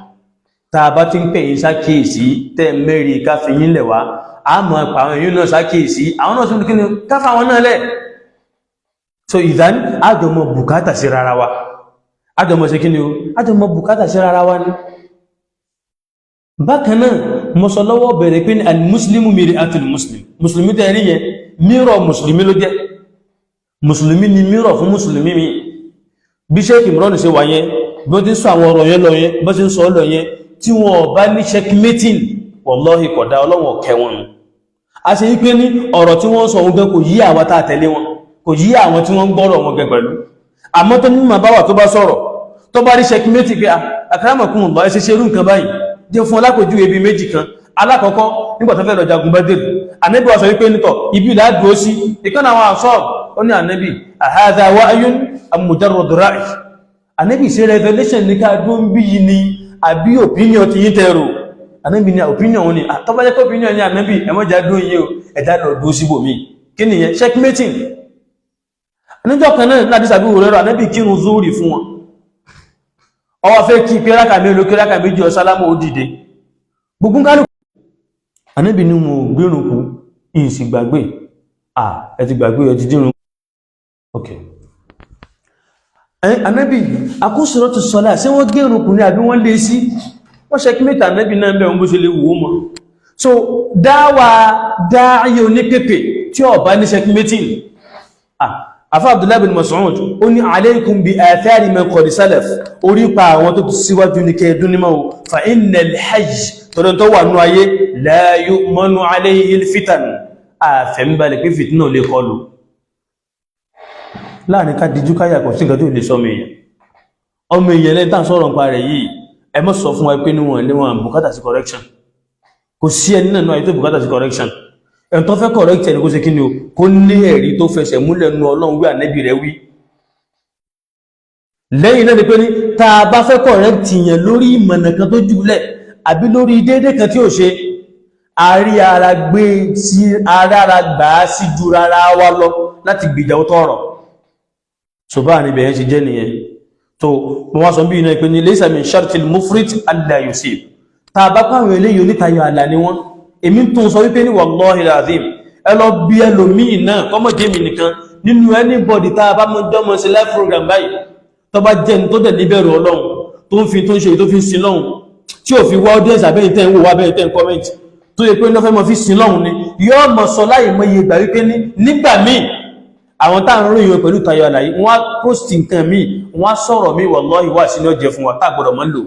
Tá a bá ti ń pè yín sákìyèsí, tẹ́ mẹ́rin ká fi yín lẹ̀ wá, a mọ̀ pa àwọn èyí náà sákìyèsí, àwọn náà tún kí ni ká fà wọn náà lẹ̀. So ìdán àjọmọ̀ bùkátà sí rárá wa, àjọmọ̀ ṣe kí ni o, àjọmọ̀ bùkátà sí rárá wa ni. Bákan náà, mo sọ lọ́wọ́ bẹ̀rẹ̀ pé ní al-muslimu mir'atul muslim, mùsùlùmí tẹ́ rí yẹn, mirror mùsùlùmí ló jẹ́. Mùsùlùmí ni mirror fún mùsùlùmí mi. Bí Sheikh Imran ṣe wà yẹn, bí wọ́n ti ń sọ àwọn ọ̀rọ̀ yẹn lọ yẹn, bó ṣe ń sọ lọ yẹn, tí wọ́n bá ní checkmating, wallahi kódà ọlọ́wọ̀n kẹwọn nù. A ṣe wípé ní ọ̀rọ̀ tí wọ́n sọ òun gan kò yí àwọn tá a tẹ̀lé wọn, kò yí àwọn tí wọ́n ń gbọ́rọ̀ wọn gan pẹ̀lú. Àmọ́ tó ní màá bá wà, tó bá sọ̀rọ̀, tó bá rí checkmating pé akramakumullah, ẹ ṣe ṣerú nǹkan báyìí, jẹ́ fún alákòjú ebi méjì kan. Alákọ̀ọ́kọ́, nígbà tó fẹ́ lọ jagun Badr, Ànábì wá sọ wípé nítọ̀ ibi ìlà dúró sí. Ìkan àwọn àṣọ ó ní, "Ànábì, hadha wahyun am mujarrad ra'i?" Ànábì, ṣe revelation ní ká dúró ń bí yìí ni àbí opinion ti yín tẹ̀rù? Ànábì ní opinion òun ni. Tó bá jẹ́ pé opinion ní Ànábì, ẹ má jà dúró yìí o, ẹ̀dá lọ dúró síbòmí. Kí nìyẹn? Checkmating. Níjọ́ kan náà láti sàbí òrẹ́rọ, Ànábì kírun zúrì fún wọn, ọwọ́ fẹ́ kí pé rákà mélòó, kí rákà méjì, ọ̀sálámù, ó dìde, gbogbo kálùkù. Ànábì ní mo gbérùn kú, ìsì gbàgbé. À, ẹ ti gbàgbé, ẹ ti dírun. Ok, Ànábì, akúsọ̀rọ̀ tó sọ́lá, ṣé wọ́n gérùn kù ní àbí wọ́n lé sí? Wọ́n checkmate ànábì náà bẹ̀rún bó ṣe lè wò ó mọ́. So dáwà dáyé onípèpè tí ó bá ní checkmating. Afa Abdullahi bin Mas'ud ó ní alaykum bi athari man qad salaf, orí pa àwọn tó ti síwájú ní kẹẹ̀dún nímọ̀ o, fa innal hajj, tọ́dọ̀ tó wà nú ayé, la yu'manu alayhi al-fitan, àfẹ̀míbalẹ̀ pé fìtínà lè kọlù. Láàrin ká dijú káyà, kò sí nǹkan tó lè sọmọ èèyàn. Ọmọ èèyàn lẹ́yìn tàn sọ̀rọ̀ nípa rẹ̀ yìí, ẹ má sọ fún wa pé níwọ̀n níwọ̀n bùkátà sí correction. Kò sí ẹni náà ayé tó bùkátà sí correction. Ẹni tó fẹ́ correct ẹni kó ṣe kí ni o, kó ní ẹ̀rí tó fẹsẹ̀ múlẹ̀ nu Ọlọ́run wí, ànẹ́bì rẹ̀ wí. Lẹ́yìn náà ni pé ní tá a bá fẹ́ correct yẹn lórí ìmọ̀nà kan tó jùlẹ̀ àbí lórí déédé kan tí ò ṣe, àrí ara gbé sí ara gbà á sí ju rárá wa lọ láti gbìjà ó tọrọ. So báà níbẹ̀ yẹn ṣe jẹ́ nìyẹn. Tó mo wá sọ bí iná ìpé ní laysa min shartil mufrit alla yusib. Tá a bá pàwọn eléyìí, onítayọ àlà ni wọ́n. Èmi tó ń sọ wípé ní wallahi alazim, ẹ lọ bí ẹlòmíì náà, kọ́mọ̀jẹ́ mi nìkan nínú anybody tá a bá mọ́ jọmọ́ sí live program báyìí, tó bá jẹ́ ní tó dẹ̀ níbẹ̀rù Ọlọ́run, tó ń fi tó ń ṣe tó fi ń sin lọ́hùn, tí ò fi wá audience àbẹ́yìn tẹ́ ń wò wá, bẹ́yìn tẹ́ ń comment, tó yẹ pé ní wọ́n fẹ́ mọ́ fi sin lọ́hùn ni, yóò mọ̀ sọ láì mọ iye ìgbà wípé ní nígbà míì àwọn táà ń ròyìn wọn pẹ̀lú tayọ àlàyé, wọ́n á post nǹkan míì, wọ́n á sọ̀rọ̀ míì, wallahi wà sí ní ọjẹ́ fún wa tá gbọ́dọ̀ mọ́ lò.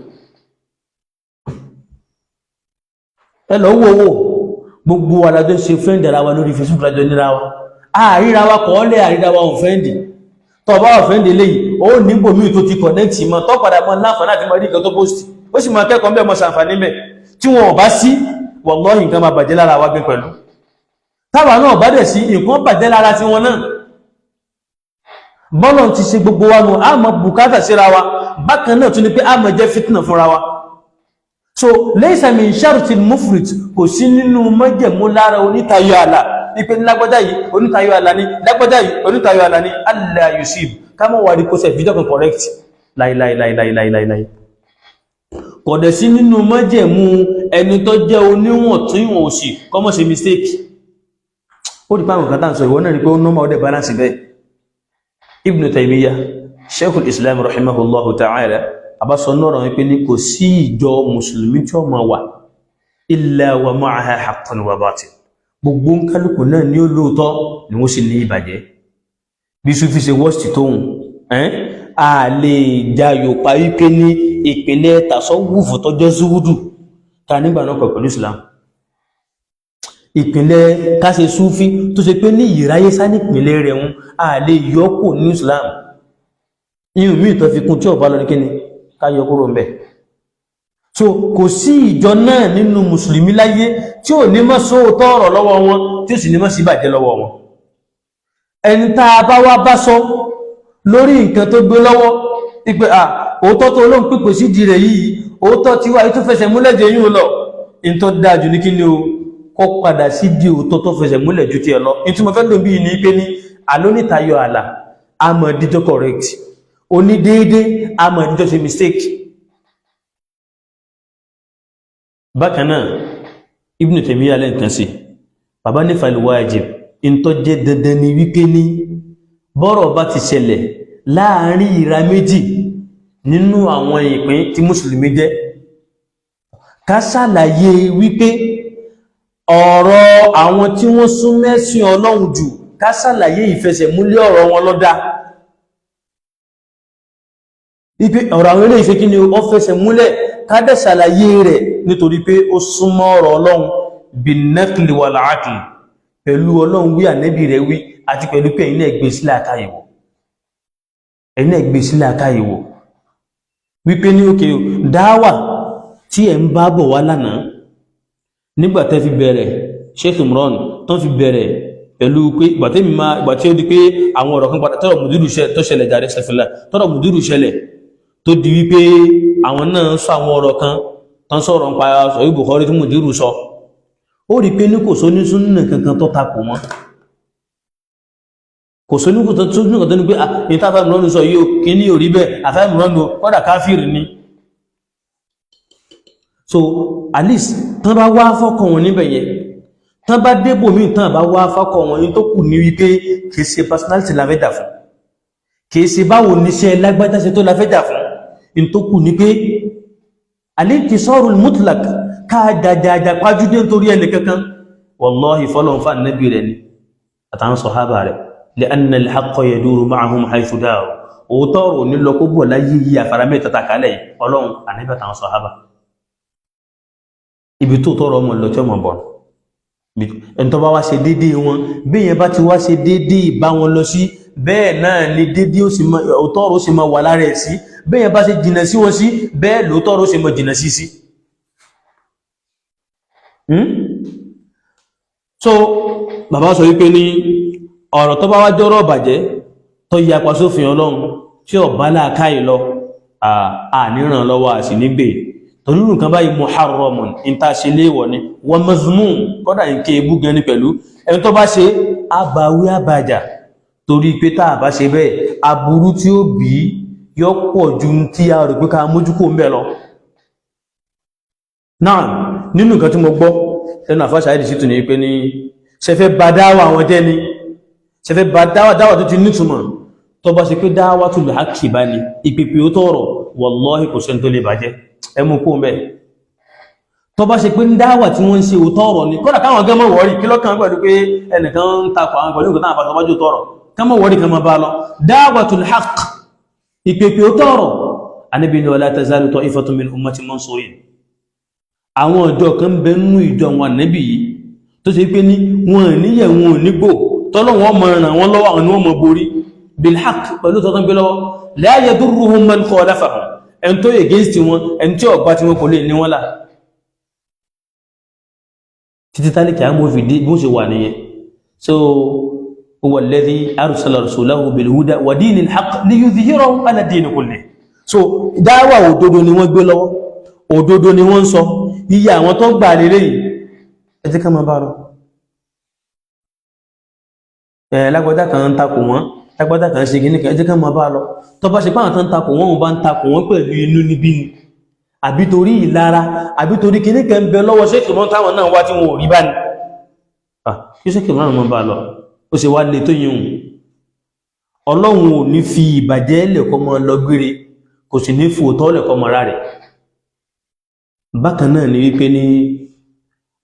Ẹ lọ wo owó gbogbo wa lájọ́ ṣe friend ara wa lórí Facebook, lájọ́ níra wa, àríra wa kọ́ lẹ̀, àríra wa ò friend. Tó bá wà friend eléyìí, ó nígbò míì tó ti connect mọ́, tó padà mọ́ láǹfààní àti mọ́ rí nǹkan tó post, ó sì máa kẹ́kọ̀ọ́ bẹ́ẹ̀, mọ́ ṣàǹfààní bẹ́ẹ̀. Tí wọn ò bá sí, wallahi nǹkan máa bàjẹ́ lára wa gbé pẹ̀lú. Táwa náà bá dẹ̀ sí, nǹkan bàjẹ́ lára tí wọn náà. Bọ́lọ̀ ti ṣe gbogbo wa nù, a mọ̀ bùkátà síra wa. Bákan náà tún ni pé a mọ̀ jẹ́ fitna fúnra wa. So laysa min shartil mufrit, kò sí nínú májẹ̀mú lára onítayọ àlà wípé ní lágbájá yìí onítayọ àlà ní, lágbájá yìí onítayọ àlà ní, alla yusib, ká mọ̀ wà ní kó sẹ̀ fíjọ́ kan correct láìláìláìláìláìláì. Kò dẹ̀ sí nínú májẹ̀mú ẹni tó jẹ́ oníwọ̀n tí ìwọ̀n òsì kó má ṣe mistake. Ó rí pàwọn kan tá ń sọ, ìwọ náà rí pé ó normal, ó dẹ̀ balance bẹ́ẹ̀. Ibn Taymiyyah, Sheikhul Islam rahimahullahu ta'ala, àbásọ náà wípé ní kò sí ìjọ mùsùlùmí tí ó máa wà illa wa ma'aha haqqun wa batil. Gbogbo nkálukú náà ní ó lóòótọ́ ni wọ́n sì ní ìbàjẹ́. Bí Sufi ṣe worst tóhun, a lè jayò pa wípé ní ìpìlẹ̀ tasawufu tó jẹ́ zuhudu ta nígbà náà pẹ̀lú Islam, ìpìlẹ̀ káṣe Sufi tó ṣe pé ní ìráyé sá nípìnlẹ̀ rẹ̀ ń, a lè yọ́kò ní Islam. Ihun míì tó fi kún tí ọba lọ ní kíni ká yọ kúrò ń bẹ̀. So kò sí ìjọ náà nínú mùsùlùmí láyé tí ò ní mọ́ sóòótọ́ ọ̀rọ̀ lọ́wọ́ wọn, tí ó sì ní mọ́ sí ìbàjẹ́ lọ́wọ́ wọn. Ẹni tá a bá wá bá sọ lórí nǹkan tó gbé lọ́wọ́ wípé à òótọ́ tó olóhùn pípò sídìí rẹ̀ yìí, òótọ́ tí wáyé tó fẹsẹ̀ múlẹ̀ jẹ́ yíò lọ, in tó dáa jù ní kí ni o, kó padà sí di òótọ́ tó fẹsẹ̀ múlẹ̀ ju tiẹ̀ lọ. In tí mo fẹ́ lò bí ní pé ní alónítayọ àlà àmọ̀ díjọ́ correct, onídéédé àmọ̀ díjọ́ ṣe mistake. Bákan náà, Ibn Taymiyyah lẹ́ǹkan sí bàbá ní fal wajib, in tó jẹ́ dandan ni wípé ní bọ́rọ̀ bá ti ṣẹlẹ̀ láàrin ìra méjì nínú àwọn ìpín tí mùsùlùmí jẹ́, ká ṣàlàyé wípé ọ̀rọ̀ àwọn tí wọ́n sún mẹ́sìn Ọlọ́run jù, ká ṣàlàyé ìfẹsẹ̀múlẹ̀ ọ̀rọ̀ wọn lọ́dá, wípé ọ̀rọ̀ àwọn eléyìí ṣe kí ni, ó fẹsẹ̀ múlẹ̀, ká dẹ̀ ṣàlàyé rẹ̀ nítorí pé ó súnmọ́ ọ̀rọ̀ Ọlọ́run, bin-naqli wal-aql, pẹ̀lú Ọlọ́run wí, ànẹ́bì rẹ̀ wí, àti pẹ̀lú pé ẹ̀yin náà gbé sílẹ̀ àkáyèwò, ẹ̀yin náà gbé sílẹ̀ àkáyèwò wípé ní òkè dáwà tí ẹ̀ ń bá bọ̀ wá lánàá, nígbà tẹ́ fi bẹ̀rẹ̀ Sheikh Imran tó fi bẹ̀rẹ̀ pẹ̀lú pé ìgbà tí ó di pé àwọn ọ̀rọ̀ kan padà tọ́rọ̀ mùdúrù tó ṣẹlẹ̀ jáde sẹfìlà, tọ́rọ̀ mùdúrù ṣẹlẹ̀ tó di wípé àwọn náà ń sọ àwọn ọ̀rọ̀ kan tán, sọ̀rọ̀ ń pa sọ̀rọ̀ Bukhari tí mùdúrù sọ, ó rí pé ní kò só ní súnnà kankan tó takò wọn, kò só ní kò tó ní kò tó ní pé ní tá àfáà Imran sọ yìí o, kí ní ò rí bẹ́ẹ̀, àfáà Imran o kọ́dà káfíìrì ni. So at least tán bá wá fọ́kàn wọn níbẹ̀ yẹn, tán bá débò míì, tán bá wá fọ́kàn wọn ní tó kù ní wípé kìí ṣe personality la fẹ́ jà fún, kìí ṣe báwo níṣẹ́ lágbájá ṣe tó la fẹ́ jà fún. Ní tó kù ní pé Al-intisarul mutlaq, ká jàjàjà pàjúdé nítorí ẹni kankan, wallahi fọ́lọ́n fà nẹ́bí rẹ̀ ni àtàwọn sọ̀hábà rẹ̀. Li'anna al-haqqa yaduru ma'ahum haythu daru. Òótọ́ ọ̀rọ̀ ní lọ kó bọ̀ láyé yìí, àfaramẹ́ tàtàkálẹ̀ Ọlọ́run, ànẹ́bí àtàwọn sọ̀hábà. Ibi tó tọrọ ọmọ lọ tí ọmọ bọ̀, ẹni tó bá wá ṣe déédéé wọn, bí yẹn bá ti wá ṣe déédéé ìbá wọn lọ sí, bẹ́ẹ̀ náà ni déédéé òótọ́ ọ̀rọ̀ ó sì máa wà lára ẹ̀ sí. Bẹ́ẹ̀ yẹn bá ṣe jìnà sí wọn sí, bẹ́ẹ̀ lóòótọ́ ọ̀rọ̀ ó sì máa jìnà sí sí. So bàbá sọ wípé ní ọ̀rọ̀ tó bá wá jọ́rọ̀ bàjẹ́, tó yapa sófin Ọlọ́run, tí ó bá làákàyè lọ, àníran lọ́wọ́ àsì nígbè torí nǹkan báyìí muharramun, in ta ṣe léèwọ̀ ni, wa mazmum, kọ́dà nǹkan ebú gan ni pẹ̀lú. Ẹni tó bá ṣe àbáwí àbàjà, torí pé tá a bá ṣe bẹ́ẹ̀, aburú tí ó bí yọ pọ̀ ju tí a rò pé ká mójúkó ń bẹ̀ lọ. Náà nínú nǹkan tí mo gbọ́ lẹ́nu àfáà Saheed Shittu ní pé ní ṣẹfẹ́ bá dáwà àwọn jẹ́ ni, ṣẹfẹ́ bá dáwà, dáwà tó ti nítumọ̀, tó bá ṣe pé dáwà tó lè hákì bá ní ìpèpè ó tọ̀rọ̀, wallahi kò sẹ́ni tó lè bàjẹ́, ẹmú kó mẹ́. Tó bá ṣe pé ń dáwà tí wọ́n ń ṣe òótọ́ ọ̀rọ̀ ni, kódà káwọn gẹ́mọ̀ wọ́rí kí lọ́kàn pẹ̀lú pé ẹnìkan ń takọ̀ àwọn pẹ̀lú nǹkan táwọn àfàsọ́bájú tọ̀rọ̀, kẹ́mọ̀ wọ́rí kan máa bá lọ. Da'watul haqq, ìpèpè ó tọ̀rọ̀. Ànábì ní wala tazalu ta'ifatun min ummati mansurin. Àwọn ọjọ́ kan ń bẹ nínú ìjọ àwọn ànábì yìí tó ṣe pé ní wọn níyẹ̀, wọn ò nígbò, tọ́lọ́ wọn mọ̀ ràn wọ́n lọ́wọ́, àwọn ni wọ́n mọ̀ borí bil haqq pẹ̀lú tọ́tọ́ gbé lọ́wọ́. La yadurruhum man khalafahum. Ẹni tó against wọn, ẹni tí ọ̀gbá tí wọn kò lè ní wọn là títí tálíkì àmọ́ fi dé bó ṣe wà nìyẹn. So huwa alladhi arsala rasulahu bil huda wa dinil haqq liyudhhirahu ala dini kulli. So dáwà òdodo ni wọ́n gbé lọ́wọ́, òdodo ni wọ́n ń sọ. Iye àwọn tó gbà lélẹ̀ yìí, ẹ jẹ́ ká máa bá lọ. Ẹ̀ lágbádá kan ń takò wọ́n, lágbádá kan ṣe gíní kan, ẹ jẹ́ ká máa bá lọ. Tó bá ṣe pé àwọn tó ń takò wọ́n, wọ́n bá ń takò wọ́n pẹ̀lú inú níbí ni, àbí torí ìlara, àbí torí kíní kan ń bẹ lọ́wọ́ ṣé kìmọ́ táwọn náà wá tí wọn ò rí bá ní, kí ṣé kìmọ́ náà máa bá lọ. Ó ṣe wá le tó yìí hùn, Ọlọ́run ò ní fi ìbàjẹ́ lẹ̀kọ́ mọ́ lọ gbére, kò sì ní fi òótọ́ lẹ̀kọ́ mọ́ rárẹ̀. Bákan náà ni wípé ní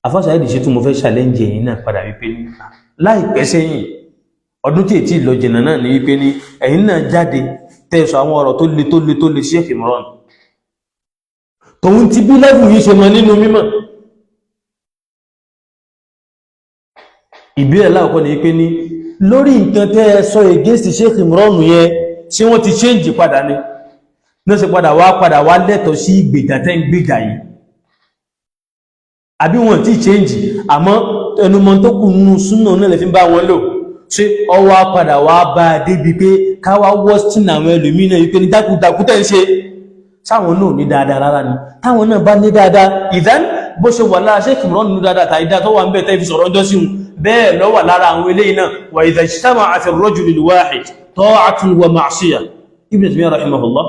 Àfáà Saheed Shittu, mo fẹ́ challenge ẹ̀yin náà padà wípé ní láìpẹ́ sẹ́yìn, ọdún tí ètí ìlọ jìnnà náà ni wípé ní ẹ̀yin náà jáde tẹ́sọ àwọn ọ̀rọ̀ tó le tó le tó le Sheikh Imran, tòun ti bí lẹ́bù yìí ṣe mọ nínú mímọ̀. Ìbéèrè láàkọ́ ni wípé ní lórí nǹkan tẹ́ ẹ sọ against Sheikh Imran yẹn, ṣé wọ́n ti change padà ni ní ṣe padà wá lẹ́tọ̀ọ́ sí ìgbèjà tẹ́ ń gbèjà yìí, àbí wọn ti change, àmọ́ ẹnumọ́ tó kù nínú súnà náà lè fi bá wọn lò? Ṣé ọwọ́ padà wá bá a débi pé káwá wọ́sìn àwọn ẹlòmíì náà wípé ní dákúdákú tẹ́ ń ṣe, sáwọn náà ní dáadáa rárá ni? Táwọn náà bá ní dáadáa, ìdán bó ṣe wà lára Sheikh Imran nínú dáadáa tàbí dáa tó wà ń bẹ̀ tẹ́ fi sọ̀rọ̀ ọjọ́ sí wọn, bẹ́ẹ̀ ló wà lára àwọn eléyìí náà. Wa idha ijtama'a fi ar-rajuli al-wahid ta'atun wa ma'siyah. Ibn Taymiyyah rahimahullah,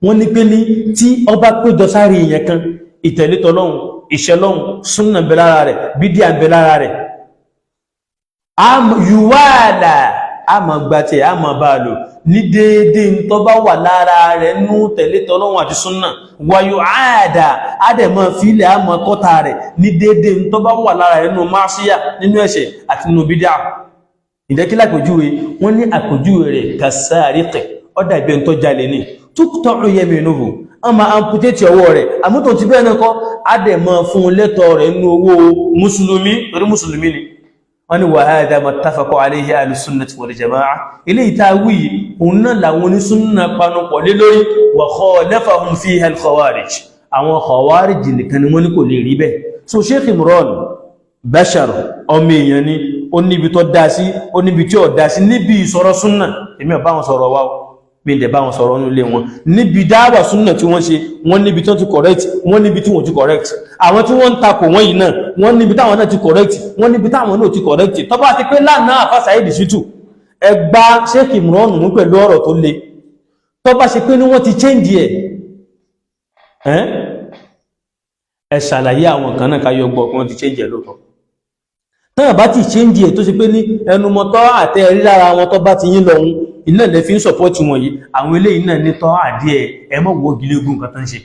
wọ́n ní pé ní tí ọba péjọ sáré èèyàn kan, ìtẹ̀lé tọlọ́hun, ìṣẹ́lọ́hun, súnnà ń bẹ lára rẹ̀, bídíà ń bẹ lára rẹ̀, yùwàlà a mọ̀ gba tí a mọ̀ bá lò ní déédé tó bá wà lára rẹ̀ nú tẹ̀lé tọlọ́hun àti súnnà, wàyò àádà á dẹ̀ mọ̀ fílẹ̀, a mọ̀ kọ́ta rẹ̀ ní déédé tó bá wà lára rẹ̀ nú máṣíyà, nínú ẹ̀ṣẹ̀ àti nínú bídíà. Ìdẹ́kí lápèjúwe? Wọ́n ní àpèjúwe rẹ̀ kàsáàríkẹ̀, ọ̀dà ìbẹ̀ ń tọ́jà lé ní túkútọ́ yẹmìnúhù, wọ́n máa amputate ọwọ́ rẹ̀, àmútò ti bẹ́ẹ̀ náà kọ́, á dẹ̀ mọ́ fún un lẹ́tọ̀ rẹ̀ nínú owó mùsùlùmí, torí mùsùlùmí ni. Wọ́n ní wa hadha mattafaqa alayhi ahlus sunnati wal jama'a. Ilé ìta wí, òun náà làwọn onísúnnà panupọ̀ lé lórí. Wa khalafahum fiha al khawarij. Àwọn khawarij nìkan ni wọ́n ní kò lè rí bẹ́ẹ̀. So Sheikh Imran bashar, ọmọ èèyàn ni, ó níbi tó dá sí, ó níbi tí ò dá sí níbi ìsọ̀rọ̀ súnnà. Èmi ò bá wọn sọ̀rọ̀ wá o, mi dẹ̀ bá wọn sọ̀rọ̀ nínú ilé wọn. Níbi dáwà súnnà tí wọ́n ṣe, wọ́n níbi tí wọ́n ti correct, wọ́n níbi tí wọ́n ti correct. Àwọn tí wọ́n ń takò wọ́n yìí náà, wọ́n níbi táwọn náà ti correct, wọ́n níbi táwọn náà ti correct. Tó bá ti pé lánàá Àfáà Saheed Shittu ẹ gba Sheikh Imran mú pẹ̀lú ọ̀rọ̀ tó le, tó bá ṣe pé ní wọ́n ti change ẹ̀, ẹ ṣàlàyé àwọn kan náà káyọ gbọ́ pé wọ́n ti change ẹ̀ lóòótọ́. Tán bá ti change ẹ̀, tó ṣe pé ní ẹnumọ́tọ́ àtẹ rí lára wọn tó bá ti yín lọ́hun iná lè fi ń support wọn yìí, àwọn eléyìí náà ní tọ́ àdíẹ̀, ẹ mọ́ wo gílégún nǹkan tó ń ṣe.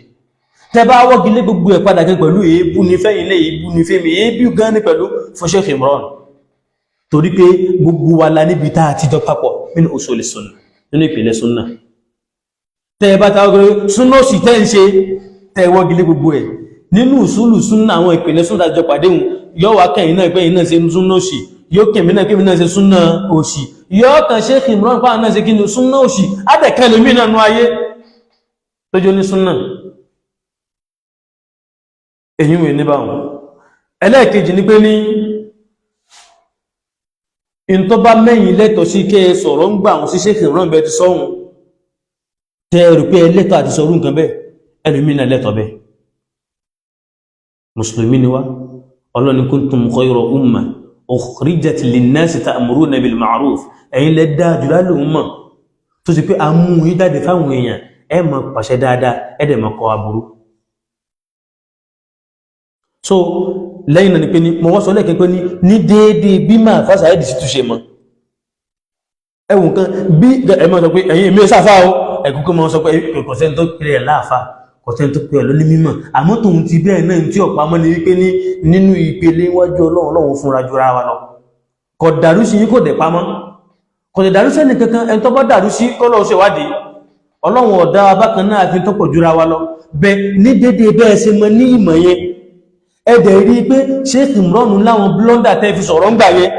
Tẹ́ bá wọ́gilé gbogbo ẹ̀ padà gan pẹ̀lú èébú ní fẹ́yìn lé, èébú ní fẹ́mi, èébú gan ní pẹ̀lú fún Sheikh Imran, torí pé gbogbo wa la níbi tá a ti jọ papọ̀ nínú usul sunnah, nínú ìpìlẹ̀ sunnah. Tẹ́ bá ta ọgbẹ̀rẹ̀ súnà òsì tẹ́ ń ṣe, tẹ́ wọ́gilé gbogbo ẹ̀ nínú usulu sunnah, àwọn ìpìlẹ̀ sunnah jọ pàdé hùn, yóò wá kẹ́yìn náà pẹ́yìn náà ṣe súnà òsì, yóò kẹ́mi náà kẹ́mi náà ṣe súnà òsì, yóò kàn Sheikh Imran pàwọn náà ṣe kí ni súnà òsì, ádẹ̀kẹ́ lómi náà nú ayé tó jó ní súnà. Èyí wè ní báwọn. Ẹlẹ́ẹ̀kejì ni pé ní in tó bá mẹ́yìn lẹ́tọ̀ sí kẹ́ ẹ sọ̀rọ̀ ń gbà àwọn sí Sheikh Imran bẹ́ẹ̀ ti sọ́hun, tẹ́ rò pé ẹ lẹ́tọ̀ àti sọ̀rọ̀ nǹkan bẹ́ẹ̀, ẹlòmínà lẹ́tọ̀ bẹ́ẹ̀. Mùsùlùmí ni wá. Ọlọ́ni kuntum khayra umma ukhrijat linnasi ta'muruna bil ma'ruf, ẹ̀yin lẹ dáa jù lálẹ́ mọ̀ tó sì pé a mú yín jáde fáwọn èèyàn, ẹ máa pàṣẹ dáadáa, ẹ dẹ̀ máa kọ̀ aburú. So lẹ́yìn náà ni pé ní mo wọ́n sọ lẹ́ẹ̀kan pé ní déédéé bí máa fásà ẹ̀dì sí túnṣe mọ́ ẹwùn kan bí ẹ máa sọ pé ẹ̀yin èmi sáfà o, ẹ̀kúkú máa sọ pé kò sẹ́ni tó pè ẹ̀ láàfà, kò sẹ́ni tó pè ẹ̀ lóní mímọ̀. Àmọ́ tòun ti bẹ́ẹ̀ náà, tí ọ̀pá mọ́ ni wípé ní nínú ìpele iwájú Ọlọ́run, Ọlọ́run fúnra jura wa lọ. Kò dàrú sí yín, kò dẹ̀ pamọ́, kò dẹ̀ dàrú sẹ́ni kankan. Ẹni tó bá dàrú sí kọ́ lọ́ọ́ ṣèwádìí. Ọlọ́run ọ̀dá bákan náà fi tó pọ̀ jura wa lọ bẹ ní déédéé bẹ́ẹ̀ ṣe mọ ní ìmọ̀ yẹn. Ẹ dẹ̀ rí i pé Sheikh Imran láwọn blunder tẹ́ fi sọ̀rọ̀ ń gbà yẹn.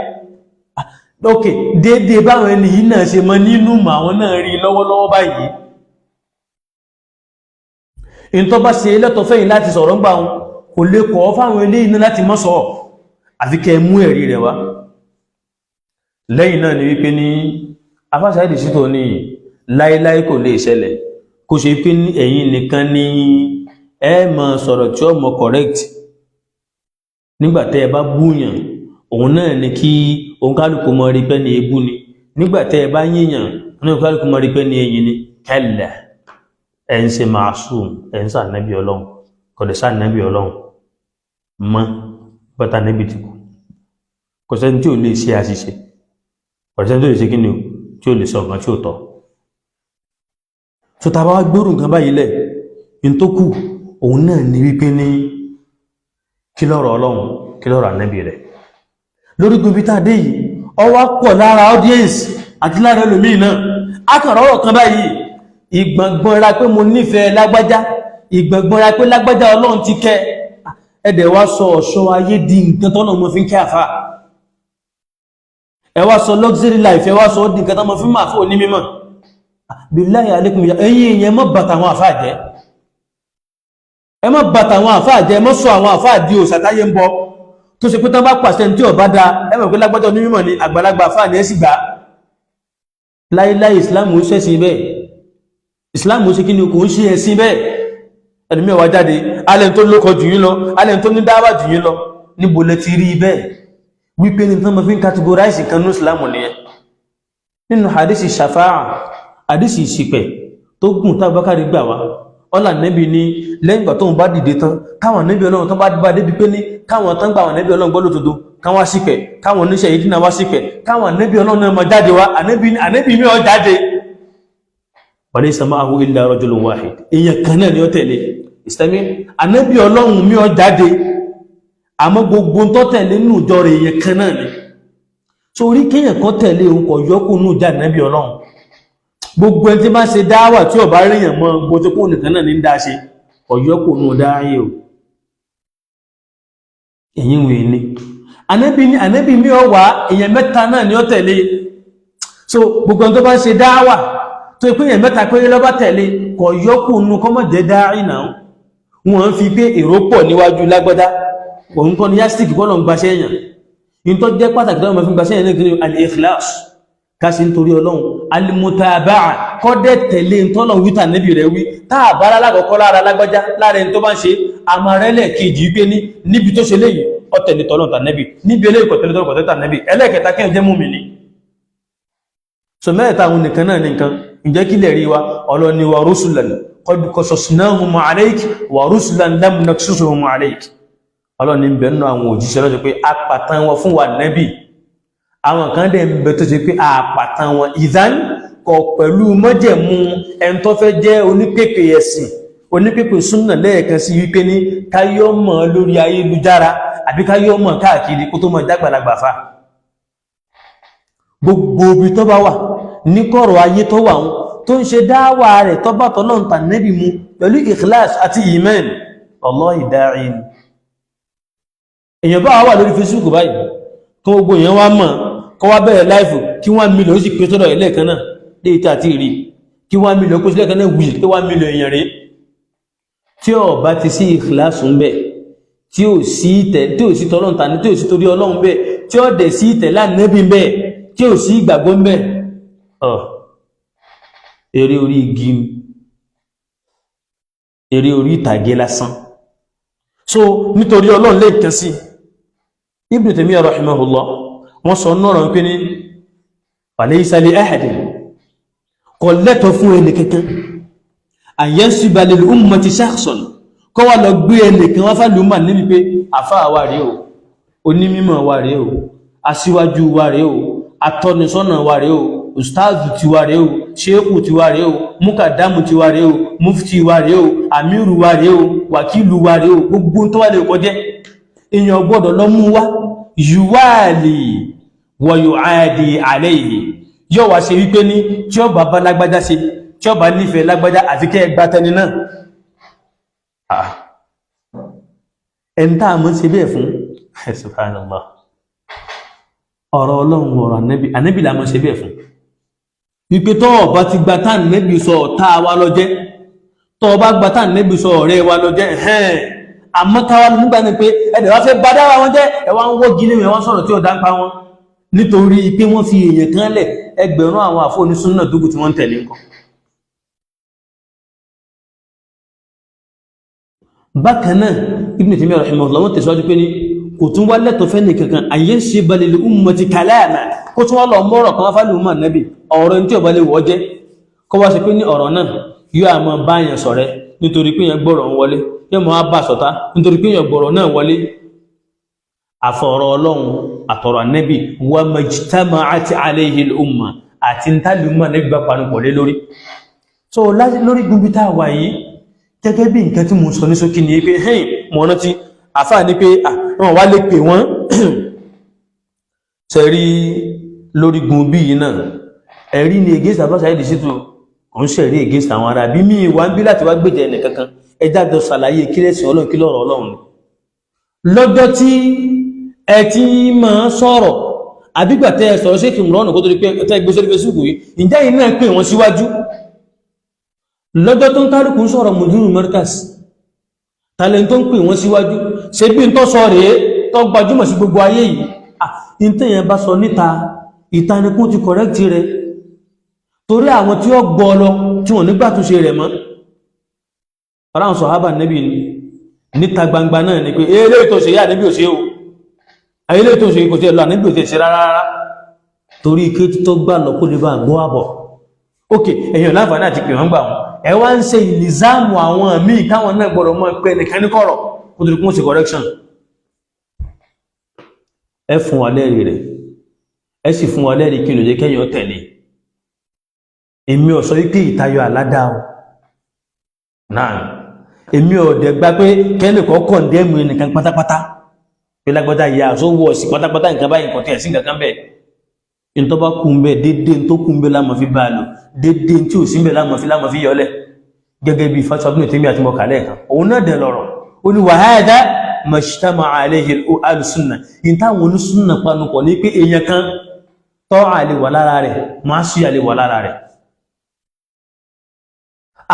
Ok, déédéé báwọn ẹni yìí náà ṣe mọ nínú mọ̀, àwọn náà rí i lọ́wọ́lọ́wọ́ báyìí. In tó bá ṣe lẹ́tọ̀ fẹ́yìn láti sọ̀rọ̀ ń gbà wọn, kò lè kọ́ fáwọn eléyìí náà láti mọ́ sọ, àfi kẹ́ mú ẹ̀rí rẹ̀ wá. Lẹ́yìn náà ni wípé ní afáṣáìdì sítò ní láíláí kò lè ṣẹlẹ̀ kó ṣe pé ní ẹ̀yin nìkan ni ẹ máa sọ̀rọ̀ tí ó mọ correct. Nígbà tẹ́ ẹ bá búyàn, òun náà ni kí òǹkálùkù mọ rí pé ní ebú ni. Nígbà tẹ́ ẹ bá yíyàn, òǹkálùkù mọ rí pé ní ẹ̀yìn ni. Kẹ́lẹ̀ ẹ̀ ń ṣe màásùm, ẹ̀ ń sànẹ́bí Ọlọ́run, kò dẹ̀ sànẹ́bí Ọlọ́run mọ́ bọ́tà nẹ́bí ti kú. Kò sẹ́ni tí ò lè ṣe àṣìṣe, kò sẹ́ni tí ò lè ṣe kí ni o, tí ò lè sọ nǹkan tí ò tọ́. Tó ta bá wá gbórù nǹkan báyìí lẹ̀, in tó kù òun náà ni wípé ní kí lọ́rọ̀ Ọlọ́run, kí lọ́rọ̀ ànẹ́bí rẹ̀ lórí gbogbo tá a dé yìí. Ọwọ́ pọ̀ lára audience àti lára ẹlòmíì náà, a kàn rọ́rọ̀ kan báyìí, ìgbọ̀ngbọ̀nra pé mo nífẹ̀ẹ́ lágbájá, ìgbọ̀ngbọ̀nra pé lágbájá Ọlọ́run ti kẹ́ ẹ̀dẹ̀ wá sọ ọ̀ṣọ́ ayé di nǹkan tọ́nà mọ́ fi ń kẹ́ àfà. Ẹ wá sọ luxury life, ẹ wá sọ ó di nǹkan tọ́mọ fi máa fò ní mímọ̀. Billahi alaikum, ẹ̀yin èèyàn, mọ́ bàtà àwọn àfà jẹ́, ẹ má bàtà àwọn àfà jẹ́, ẹ má sọ àwọn àfà di òòṣà táyé ń bọ, tó ṣe pé tán bá pàṣẹ tí ó bá da, ẹ mọ̀ pé lágbájá onímọ̀ ni, àgbàlagbà àfà ni, ẹ sì gbà. Láíláí, Islam ó ṣẹ̀sìn bẹ́ẹ̀. Islam ó ṣe kí ni, kò ń ṣe ẹ̀sìn bẹ́ẹ̀. Ẹlòmíì wá jáde alẹ́ tó lókọ jù yín lọ, alẹ́ tó ní dáwà jù yín lọ. Níbo lẹ ti rí bẹ́ẹ̀ wípé ní tán ma fi ń categorize kan ní Islam nìyẹn? Nínú hadisi shafa'a, hadisi ìṣìpẹ̀ tó gùn tá Bákàrí gbà wá, ọlà nẹ́bí ní lẹ́yìn ìgbà tóun bá dìde tán, káwọn nẹ́bí Ọlọ́run tán bá bá débi pé ní káwọn tán gbà àwọn nẹ́bí Ọlọ́run gbọ́ lódodo káwọn wá sípẹ̀, káwọn oníṣẹ́ yìí dínà wá sípẹ̀, káwọn nẹ́bí Ọlọ́run náà máa jáde wá, ànẹ́bí mi ò jáde. Walaysa ma'ahu illa rajulun wahid, èèyàn kan náà ni ó tẹ̀lé ìsìtẹ́mí. Ànẹ́bí Ọlọ́run mi ò jáde, àmọ́ gbogbo tó tẹ̀lé nínú ìjọ rẹ̀, èèyàn kan náà ni. Torí kéèyàn kan tẹ̀lé òun kọ̀ yọ́kù nínú ìjà ànẹ́bí Ọlọ́run. Gbogbo ẹni tí bá ṣe dáwà tí ọba ríyàn mọ́ gbogbo tó nìkan náà ní ń dá ṣe, ọ̀yọ́kù nínú dáyé o. Èyí wèé ní ànẹ́bí ní ànẹ́bí mi ò wá, èèyàn mẹ́ta náà ni ó tẹ̀lé. So gbogbo ẹni tó bá ṣe dáwà tó pé èèyàn mẹ́ta péré ló bá tẹ̀lé, kọ̀ yọ́kù nínú kọ́mọ̀ jẹ́ dáì náà. Wọ́n fi pé èrò pọ̀ níwájú lágbádá, òun kọ́ ni yásítìkì kọ́ lọ ń gbaṣẹ́ èèyàn. In tó jẹ́ pàtàkì tó máa fi gbaṣẹ́ èèyàn ní al-ikhlas, ká sí nítorí Ọlọ́run, al-mutaba'a, kọ́dẹ̀ tẹ̀lé tọ́lọ̀ wíta níbi rẹ̀ wí. Táà bá lálákọ̀ọ́kọ́ lára lágbájá, lára ẹni tó bá ń ṣe àmàrẹ́lẹ̀ kejì wípé ní níbi tó ṣe léyìí, ó tẹ̀lé tọ́lọ̀ tànẹ́bì, níbi eléyìí kò tẹ̀lé tọ́lọ̀ kò tànẹ́bì. Ẹlẹ́ẹ̀kẹta, kí ẹ jẹ́ mùmínì. So mẹ́ta àwọn nìkan náà ní nǹkan. Ǹjẹ́ kí lè rí wa? Ọlọ́ni wa rusulan qad qasasnahum alayk wa rusulan lam naqsusuhum alayk. Ọlọ́ni ń bẹ nínú àwọn òjíṣẹ́ lọ́jọ́ pé apàtàn wọn fún wa nẹ́bì, àwọn kan dẹ̀ ń bẹ tó ṣe pé àpàtàn wọn ìdán kọ pẹ̀lú mọ́jẹ̀mú. Ẹni tó fẹ́ jẹ́ onípèpè ẹ̀sìn Onípèpè súnà lẹ́ẹ̀kan sí wípé ní káyọ́ mọ̀ lórí ayélujára àbí káyọ́ mọ̀ káàkiri kó tó mọ̀ jágbàlagbà fa. Gbogbo ibi tó bá wà ní kọ̀rọ̀ ayé tó wà ń tó ń ṣe dáwà rẹ̀ tó bá tọ́lọ́run tà nẹ́bì mu pẹ̀lú ikhlas àti iman, wallahi da'i ni. Èèyàn bá wà lórí Facebook báyìí, kí gbogbo èèyàn wá mọ̀, kọ́ wá bẹ̀rẹ̀ live, kí 1 million ó sì pé sọ́dọ̀ ilé kan náà léyìí tí a ti rí, kí 1 million kó sílẹ̀ kan náà wùyí pé 1 million èèyàn rí. Tí ó bá ti sí ikhlas ń bẹ̀, tí ò sí tẹ̀, tí ò sí tọ́lọ́run tà ní, tí ò sí torí Ọlọ́run bẹ̀, tí ó dẹ̀ sí ìtẹ̀lá nẹ́bí ń bẹ̀, tí ò sí ìgbàgbọ́ ń bẹ̀, ọ̀ eré orí igi ni, eré orí ìtàgé lásán. So nítorí Ọlọ́run lè kàn sí Ibn Taymiyyah rahimahullah, wọ́n sọ nọ́rọ̀ pé ní walaysa li ahadin, kò lẹ́tọ̀ fún ẹnì kankan, an yansiba lil ummati shakhsan, kọ́ wá lọ gbé ẹnìkan wá fàlùmà níbi pé àfáà wa rèé o, onímọ̀ wa rèé o, aṣíwájú wa rèé o, atọ́nisọ́nà wa rèé o, ustazu tiwa rèé o, sheikhu tiwa rèé o, mukadamu tiwa rèé o, mufti wa rèé o, amiru wa rèé o, wàkílù wa rèé o, gbogbo tó wà lè kọjẹ́, èèyàn gbọ́dọ̀ lọ mú wá yuwali wa yuadi alayhi, yóò wá ṣe wípé ní tí ó bá bá lágbájá ṣe, tí ó bá nífẹ̀ẹ́ lágbájá, àfi kẹ́ ẹ gbá tẹni náà. Ẹni tá a mọ̀ ṣe bẹ́ẹ̀ fún, subhanallah, ọ̀rọ̀ Ọlọ́run, ọ̀rọ̀ ànẹ́bì, ànẹ́bì la mọ̀ ṣe bẹ́ẹ̀ fún, wípé tọ́ ọba ti gba tá ànẹ́bì sọ, ọ̀tá wa lọ jẹ́, tọ́ ọba gba tá ànẹ́bì sọ, ọ̀rẹ́ wa lọ jẹ́. Ẹ̀hẹ́n, àmọ́ káwa nígbà ní pé ẹ̀dẹ̀ wá fẹ́ bá dára wọn jẹ́, ẹ wá ń wọ́gi lé wọn, sọ̀rọ̀ tí ọ̀dá ń pa wọn nítorí pé wọ́n fi èèyàn kan lẹ̀. Ẹgbẹ̀rún àwọn àfọ́ onísúnnà dúkù tí wọ́n ń tẹ̀lé nǹkan. Bákan náà, Ibn Taymiyyah rahimahullah wọ́n tẹ̀síwájú pé ní kò tún wá lẹ́tọ̀ fẹ́ ní kankan àyè ń ṣe balẹ̀ lè ummati kalama, kó tún wá lọ mọ́rọ̀ kan fálù umma nabi, ọ̀rọ̀ tí ọba lè wọ́ jẹ́, kó wá ṣe pé ní ọ̀rọ̀ náà yóò àmọ́ báyàn sọ̀rẹ́ nítorí pé yẹn gbọ́rọ̀ ń wọlé, yóò mọ́ bá sọ̀tá nítorí pé yẹn gbọ́rọ̀ náà wọlé. Àfọ̀rọ̀ Ọlọ́run àtọ̀rọ̀ ànẹ́bì, wa majtama'at alayhi al-umma, àti ń tàbí umma nẹ́bí bá panupọ̀ lé lórí. So lórí gúnbí tá a wà yìí, gẹ́gẹ́ bí nǹkan tí mo sọ ní ṣókí ni pé hey, mo rántí àfáà ní pé àwọn wá lè pè wọ́n sẹ́rí lórí gun bí yìí náà. Ẹ̀rí ni against Abba Saheed Shittu, kò ń ṣẹ̀rí against àwọn ará bí mi wá ń bí láti wá gbèjẹ ẹnì kankan. Ẹjá jọ ṣàlàyé kí lẹ́sìn Ọlọ́run, kí lọ́rọ̀ Ọlọ́run ni. Lọ́jọ́ tí ẹ ti máa sọ̀rọ̀ àbígbà tẹ́ ẹ sọ̀rọ̀ ṣé kí n rọ́nà kó tó di pé tẹ́ gbé sórí Facebook yìí, ǹjẹ́ yìí náà pè wọ́n síwájú? Lọ́jọ́ tó ń kálukú ń sọ̀rọ̀ Mudiru Markaz, talent tó ń pè wọ́n síwájú, ṣe bí n tó sọ rèé tó gbajúmọ̀ sí gbogbo ayé yìí? Ah, in tẹ́yẹn bá sọ níta, ìtanikún ti correct rẹ̀, torí àwọn tí ó gbọ́ lọ tí wọ́n nígbà tó ṣe rẹ̀ mọ́. Ọ̀rọ̀ àwọn sọ̀hábà nẹ́bì níta gbangba náà ni pé eléyìí tó ṣe yá nẹ́bì ò ṣe o, eléyìí tó ṣe kò tí ẹ lọ, ànẹ́bì ò ṣe ṣe rárá rárá, torí ike tó gbà lọ kó lè bá gbọ́ àbọ̀. Ok, èèyàn láǹfààní àti pè wọ́n gbà wọn, ẹ wá ń ṣe ìlìzáàmù àwọn míì káwọn náà gbọ́dọ̀ mọ̀ pé nìkan ní kọ̀rọ̀ kó tó di kún sí correction. Ẹ fún wa lẹ́rìí rẹ̀, ẹ sì fún wa lẹ́rìí kí ló jẹ́ kẹ́yìn ó tẹ̀lé. Èmi ò sọ wípé ìtayọ àládá o náà, èmi ò dẹ̀ gbà pé kẹ́nìkan condemn ẹnìkan pátápátá pé lágbádá ìyá àsówó ọ̀sì pátápátá, nǹkan báyìí, nǹkan tí ẹ̀ sí nǹkan kan bẹ́ẹ̀. Ní tó bá kú ń bẹ, dédé tó kú ń bẹ láàmọ́ fi bá a lò, dédé tí ò sí ń bẹ láàmọ́ fi yọlẹ̀, gẹ́gẹ́ bí fatwa Ibn Taymiyyah àti mọ̀kàlẹ̀ kan òun náà dẹ̀ lọ́rọ̀ ó ní wa hadha majtama'a alayhi al-sunnah, in táwọn onísúnnà panupọ̀ ní pé èèyàn kan tọ́ àlè wà lára rẹ̀, máa sí àlè wà lára rẹ̀.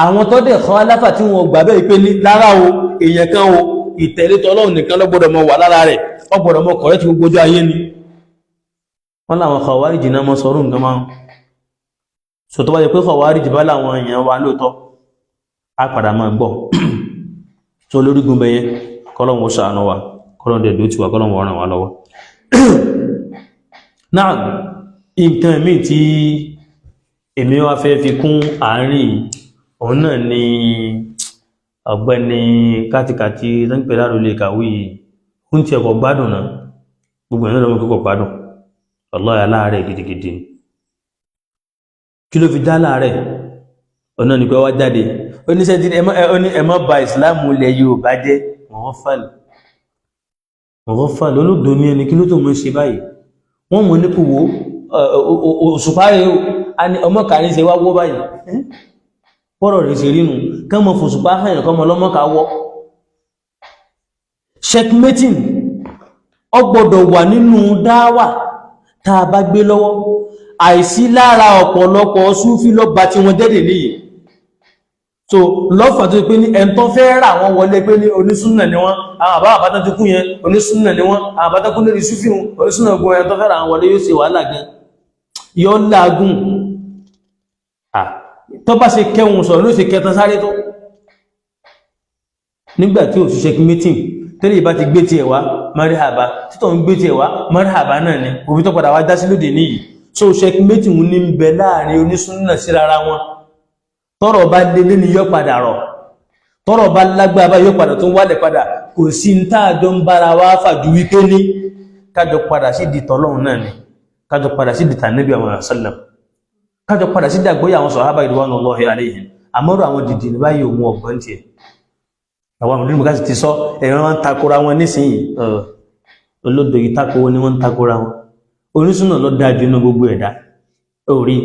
Àwọn tó dẹ̀ kọ́ aláfà tí wọ́n gbà bẹ́ẹ̀ pé ní lára o, èèyàn kan o, ìtẹ̀lé tọ́lọ́run nìkan ló gbọ́dọ̀ mọ wà lára rẹ̀, ó gbọ́dọ̀ mọ kọ̀rẹ́ tí gbogbo ojú ayé ni. Wọ́n láwọn Khawarij náà mọ́ sọ̀rọ̀ nǹkan máa ń so, tó bá jẹ́ pé Khawarij bá láwọn èèyàn wa lóòótọ́, á padà máa gbọ́. So lórí gun bẹ̀yẹn, kọ́lọ́hun ó ṣàánú wa, kọ́lọ́hun dẹ̀ dó tiwa, kọ́lọ́hun ó ràn wá lọ́wọ́. Náà nǹkan míì tí èmi wá fẹ́ fi kún àárín òun náà ni ọ̀gbẹ́ni kátikàti tó ń pè láròlé kàwé yìí ń tiẹ̀ kọ̀ gbádùn náà, gbogbo ẹ̀nà lọ́mọ kíkọ̀ gbádùn, wallahi aláàárẹ̀ gidigidi ni. Kí ló fi dá láàárẹ̀? Ọ̀nà nìkan wá jáde, oníṣẹ́ tí ẹ má ba ìsìláàmù ilẹ̀ Yorùbá jẹ́. Wọ́n fàlẹ̀ olóògbé ní ẹni kí ló tó mọ́ ṣe báyìí. Wọ́n mọ̀ ní kò wó òṣùpá rẹ̀ o, ní ọmọ kàrí ṣe wá wó báyìí, pọ́rọ̀ rẹ̀ ṣe rínu kán mọ̀ fòṣùpá hàn kọ́ mọ̀ lọ́mọ́ka wọ́. Checkmating ó gbọ́dọ̀ wà nínú dáwà tá a bá gbé lọ́wọ́. Àìsí lára ọ̀pọ̀lọpọ̀ súfí ló bà tí wọ́n jẹ́dẹ̀ níyì. So lọ́fà tó pé ní ẹn tó fẹ́ rà wọ́n wọlé pé ní onísúnnà ni wọ́n, àwọn àbá àbátá ti kú yẹn, onísúnnà ni wọ́n, àwọn àbátá kú lórí súfí wọn, onísúnnà gun. Ẹn tó fẹ́ rà wọ́n wọlé yóò ṣe wàhálà gan, yóò lágùn. Tó bá ṣe kẹhùn sọ̀rọ̀ ló ṣe kẹtàn sáré tó nígbà tí ò ṣiṣẹ́ meeting tẹ́lẹ̀ ìbá ti gbé tiẹ̀ wá marhaba, títọ̀ ń gbé tiẹ̀ wá marhaba náà ni òbí tó padà wá dá sí lóde níyì. So checkmating ní ń bẹ láàrin onísúnnà sí rárá wọn. Tọ́rọ̀ bá lélé ni yóò padà rọ̀, tọ́rọ̀ bá lágbára yóò padà tó wálẹ̀ padà. Kò sí ń táàjọ ń bára wá fàjú wípé ní kájọ padà sí di tọ́lọ́run náà ni, kájọ padà sí di tànẹ́bí àwọn sallam, kájọ padà sí dàgbóyà àwọn sàhábà ridwanullahi alayhim. Àmọ́rọ̀ àwọn dìdì ní báyìí òun ọ̀gbọ́n tiẹ̀, àwọn àwọn onímọ̀ káàsì ti sọ ẹ̀rọ wọn ń takora wọn nísìnyí. Olódò yìí tako ni wọ́n ń takora wọn. Onísùnà ló dáa jù nínú gbogbo ẹ̀dá orí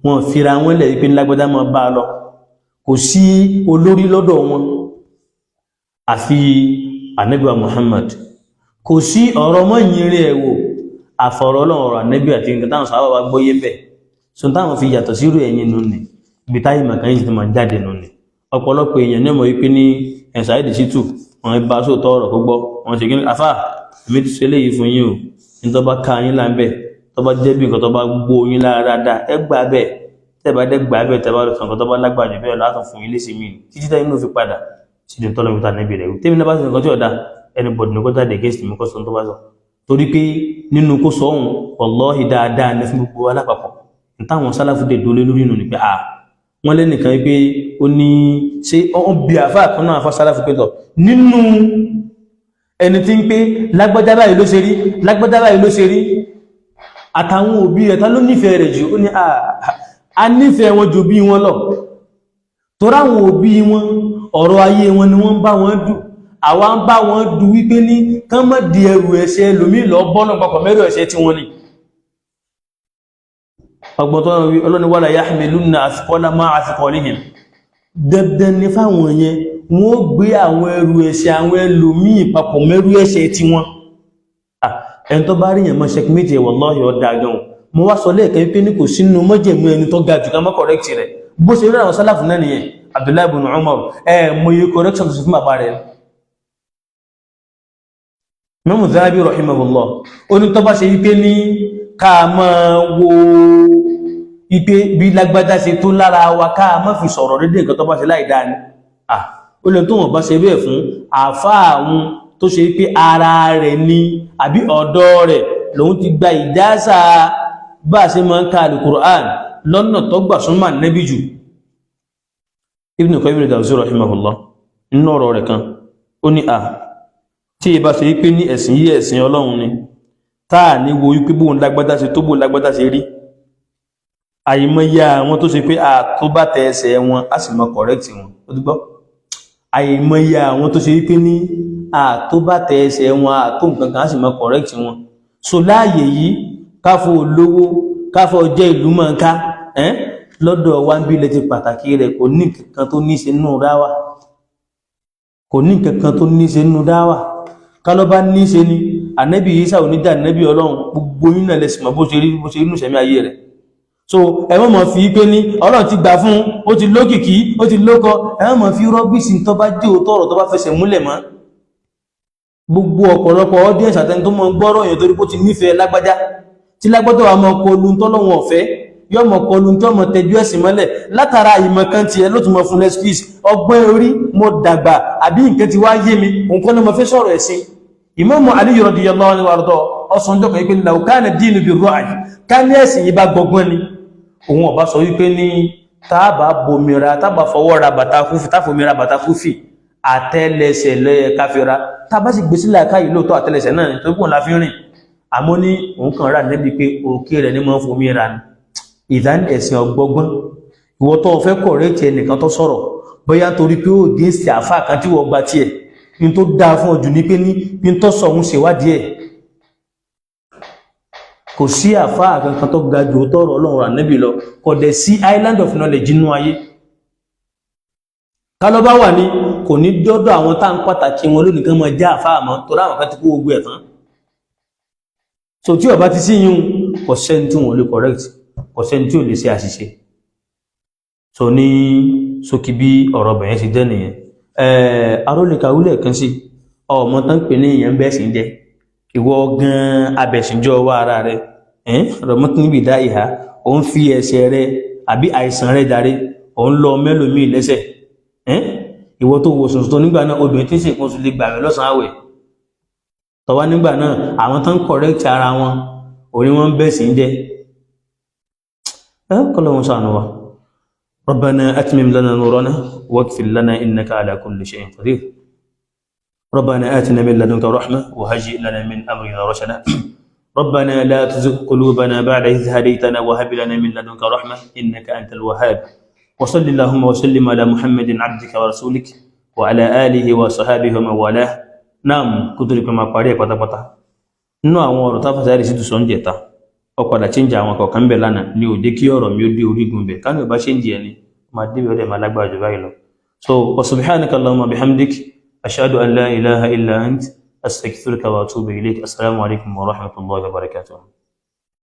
wọn, fira wọn lẹ̀ wípé lágbádá máa bá a lọ. Kò sí olórí lọ́dọ̀ wọn àfi ànábì wa Muhammad. Kò sí ọ̀rọ̀ mọ́ yìnrìn ẹ̀ wò àfọ̀rọ̀ ọlọ́run, ọ̀rọ̀ ànábì àti nǹkan táwọn sábà wá gbọ́yé ń bẹ̀. So táwọn fi yàtọ̀ sírò ẹ̀yìn nù ní ibi táyì màkà yìí ti máa jáde nù ní. Ọ̀pọ̀lọpọ̀ èèyàn ní ọmọ wípé ní ẹ̀sà ìdí sítù wọn bá sóòótọ́ ọ̀rọ̀ kó gbọ́ wọn ṣe kí ní afá èmi ti ṣe léyìí fún yín o, ní tó bá ká yín là ń bẹ̀, tó bá jẹ́ bí nǹkan tó bá gbó yín lára dáadáa, ẹ gbà bẹ́ẹ̀. Tẹ́ bá dẹ́ gbà bẹ́ẹ̀, tẹ́ bá lọ sọ nǹkan tó bá lágbàá jù bẹ́ẹ̀ látọ̀ fún yín lé sí mi títí táyé inú fi padà sí ní tọ́lọ́ mi níbi rẹ̀. Tẹ́mi náà bá ṣe nǹkan tí ọ̀dà, anybody ní kó jáde against mi, kó sọ tó bá sọ, torí pé nínú kó sọ òun wallahi dáadáa ní fún gbogbo alápapọ̀. Nítawọn sálàfù dè dólé lórí nù ní pé à wọ́n lẹ́nìkan wípé ó ní ṣé ó bí àfáà kan náà àfáà sálàfù pé tọ̀ nínú ẹni tí ń pé lágbájá báyìí ló ṣe rí, lágbájá báyìí ló ṣe rí, àtàwọn òbí rẹ̀, ta ló nífẹ̀ẹ́ rẹ̀ jù? Ó ní a nífẹ̀ẹ́ wọn jù bí wọn lọ, torí àwọn òbí wọn, ọ̀rọ̀ ayé wọn ni wọ́n ń bá wọn dù, àwa ń bá wọn dù wípé ní kán má di ẹrù ẹ̀ṣẹ̀ ẹlòmíì lọ bọ́nà papọ̀ mẹ́rù ẹ̀ṣẹ̀ tí wọ́n ní. Ọgbọ̀n tó wí ọlọ́ni wala yahmilunna athqala ma'a athqalihim. Dandan ní fáwọn yẹn, wọ́n gbé àwọn ẹrù ẹ̀ṣẹ̀ àwọn ẹlòmíì papọ̀ mẹ́rù ẹ̀ṣẹ̀ tí wọ́n. Ẹni tó bá rí yẹn mọ́ checkmate, wallahi ọ̀dà gan. Mo wá sọ lẹ́ẹ̀kan wípé ní kò sínú mọ́jẹ̀mú ẹni tó ga jù ká mọ́ correct rẹ̀. Bó ṣe rí àwọn sálàfù náà nìyẹn. Abdullahi ibn Umar, ẹ mo yẹ correction tó ṣe fún bàbá rẹ̀. Imam Dhahabi rahimahullah ó ní tó bá ṣe wípé ní ká máa wo wípé bí lágbájá ṣe tó lára wa, ká má fi sọ̀rọ̀ dédé nǹkan tó bá ṣe láì dáa ni, ó lè tó wọ́n bá ṣe bẹ́ẹ̀ fún àáfàá àwọn tó ṣe wípé ara rẹ̀ ni àbí ọ̀dọ́ rẹ̀ lòun ti gba ìjásà bá a ṣe máa ń ka alukur'an lọ́nà tó gbà súnmọ́ nẹ́bí jù. Ibn Qayyim al-Jawziyya rahimahullah nínú ọ̀rọ̀ rẹ̀ kan, ó ní à tí ìbá ṣe wípé ní ẹ̀sìn yí ẹ̀sìn Ọlọ́run ni, táà ní wo wípé bóun lágbádá ṣe tó, bóun lágbádá ṣe rí, àìmọye àwọn tó ṣe pé àtó bá tẹ ẹsẹ̀ wọn á sì mọ correct wọn. Ó ti gbọ́, àìmọye àwọn tó ṣe wípé ní àtó bá tẹ ẹsẹ̀ wọn, àtó nǹkan kan, á sì mọ correct wọn. So láàyè yìí, káfọ olówó, káfọ jẹ́ ìlú mọ̀ọ́ká lọ́dọ̀ wa ń bí ilẹ̀ ti pàtàkì rẹ̀, kò ní nǹkan tó ní í ṣe nínú dáwà, kò ní nǹkan kan tó ní í ṣe nínú dáwà. Kálọ́ bá ní í ṣe ni, ànẹ́bì Ìsá ò ní dà ànẹ́bì Ọlọ́run. Gbogbo yín náà lẹ́sìn mọ̀ bó ṣe rí, bó ṣe rí nínú ìṣẹ̀mí ayé rẹ̀. So ẹ má mọ̀ fi pé ní Ọlọ́run ti gbà fún, ó ti lókìkí, ó ti lókọ. Ẹ má mọ̀ fi rubbish tó bá jẹ́ òótọ́ ọ̀rọ̀ tó bá fẹsẹ̀ múlẹ̀ mọ́. Gbogbo ọ̀pọ̀lọpọ̀ audience àtẹni tó mọ̀ gbọ́rọ̀ yẹn, torí pé ó ti nífẹ̀ẹ́ lágbájá, tí lágbájá wa mọ̀ kọlu tọ́lọ́wọ̀n ọ̀fẹ́, yóò mọ̀ kọlu tó mọ̀ tẹjú ẹ̀sìn mọ́lẹ̀ látara ìmọ̀ kan tiẹ̀ ló tún mọ̀ fún excuse. Ọgbọ́n orí mo dàgbà àbí nǹkan ti wá yé mi, nǹkan ní mo fẹ́ sọ̀rọ̀ ẹ̀sìn. Ìmáàmù Ali radiyallahu anhu àrùtọ̀ ọ̀sánjọ́ kan wípé law kana dinu bir-ra'y, ká ní ẹ̀sìn yìí bá gbọgbọ́n ni, òun ọba sọ wípé ní táàbà bomira, táàbà fọwọ́ ra bàtà kúfì, táfòmira bàtà kúfì, àtẹ́lẹsẹ̀ lẹ́yẹ káfíra. Tábà sì gbé sílẹ̀ káyìí, lóòótọ́ àtẹ́lẹsẹ̀ náà ni, torí pé òun la fi rìn. Àmọ́ ní òun kàn rà níbi pé òkè rẹ̀ ní mọ́ fomi ra ni. Ìdán ẹ̀sìn ọgbọ́gbọ́n Ìwọ tó fẹ́ correct ẹnìkan tó sọ̀rọ̀, bóyá torí pé ó against àfáà kan tí wọ́n gba tiẹ̀, ní tó dáa fún ọjù ní pé ní tó sọ òun ṣèwádìí ẹ̀. Kò sí àfáà kankan tó ga jù tọrọ Ọlọ́run rà níbi lọ. Kò dẹ̀ sí island of knowledge nínú ayé. Kálọ́ bá wà ní kò ní dọ́dọ̀ àwọn tá ń pàtàkì wọn lónìí kan máa já àfáà mọ́, torí àwọn kan ti kó gbogbo ẹ̀ tán. So tí ó bá ti sí yún, kò sẹ́ni tí wọ́n lè correct, kò sẹ́ni tí ò lè ṣe àṣìṣe. So ní ṣókí, bí ọ̀rọ̀ bẹ̀yẹn ṣe jẹ́ nìyẹn. Arólèkà wúlẹ̀ kan sí ọmọ tán pè ní èèyàn bẹ́ẹ̀ sì ń jẹ́ ìwọ gan abẹ̀sìnjọ́ ọwọ́ ara rẹ rọmọtún níbi ìdá ìhà, òun fi ẹsẹ̀ rẹ àbí àìsàn rẹ jàre, òun lọ mẹ́lòmíì lẹ́sẹ̀. Ìwọ tó wo sùn tó nígbà náà, obìnrin tí ń ṣèkún oṣù lè gbà rẹ lọ́sàn-án àwẹ̀ tọ́wá nígbà náà, àwọn tó ń correct ara wọn òní wọn bẹ̀ sí ń jẹ́ kọ́lọ́ wọn sànù wa. ربنا أتمم لنا نورنا واغفر لنا إنك على كل شيء قدير. ربنا آتنا من لدنك رحمة وهيئ لنا من أمرنا رشدا. ربنا لا تزغ قلوبنا بعد إذ هديتنا وهب لنا من لدنك رحمة إنك أنت الوهاب. وصل اللهم وسلم على محمد عبدك ورسولك وعلى آله وصحابه ومن والاه. نعم، kó tó di pé máa parí ẹ̀ pátápátá, nínú àwọn ọ̀rọ̀ táfàtà rẹ̀ sì tún sọ ń jẹta, ó padà change àwọn kọ̀ọ̀kan ń bẹ̀ lánàá ní ò jẹ́ kí ọ̀rọ̀ mi ó dé orígun bẹ̀. Kánú ìbá change ẹ̀ ni máa débi ọdẹ máa lágbára jù báyìí lọ. So wa subhanaka allahumma bihamdik, ashhadu an la ilaha illa ant, astaghfiruka wa atubu ilayk. Assalamu alaikum wa rahmatullahi wa barakatuh.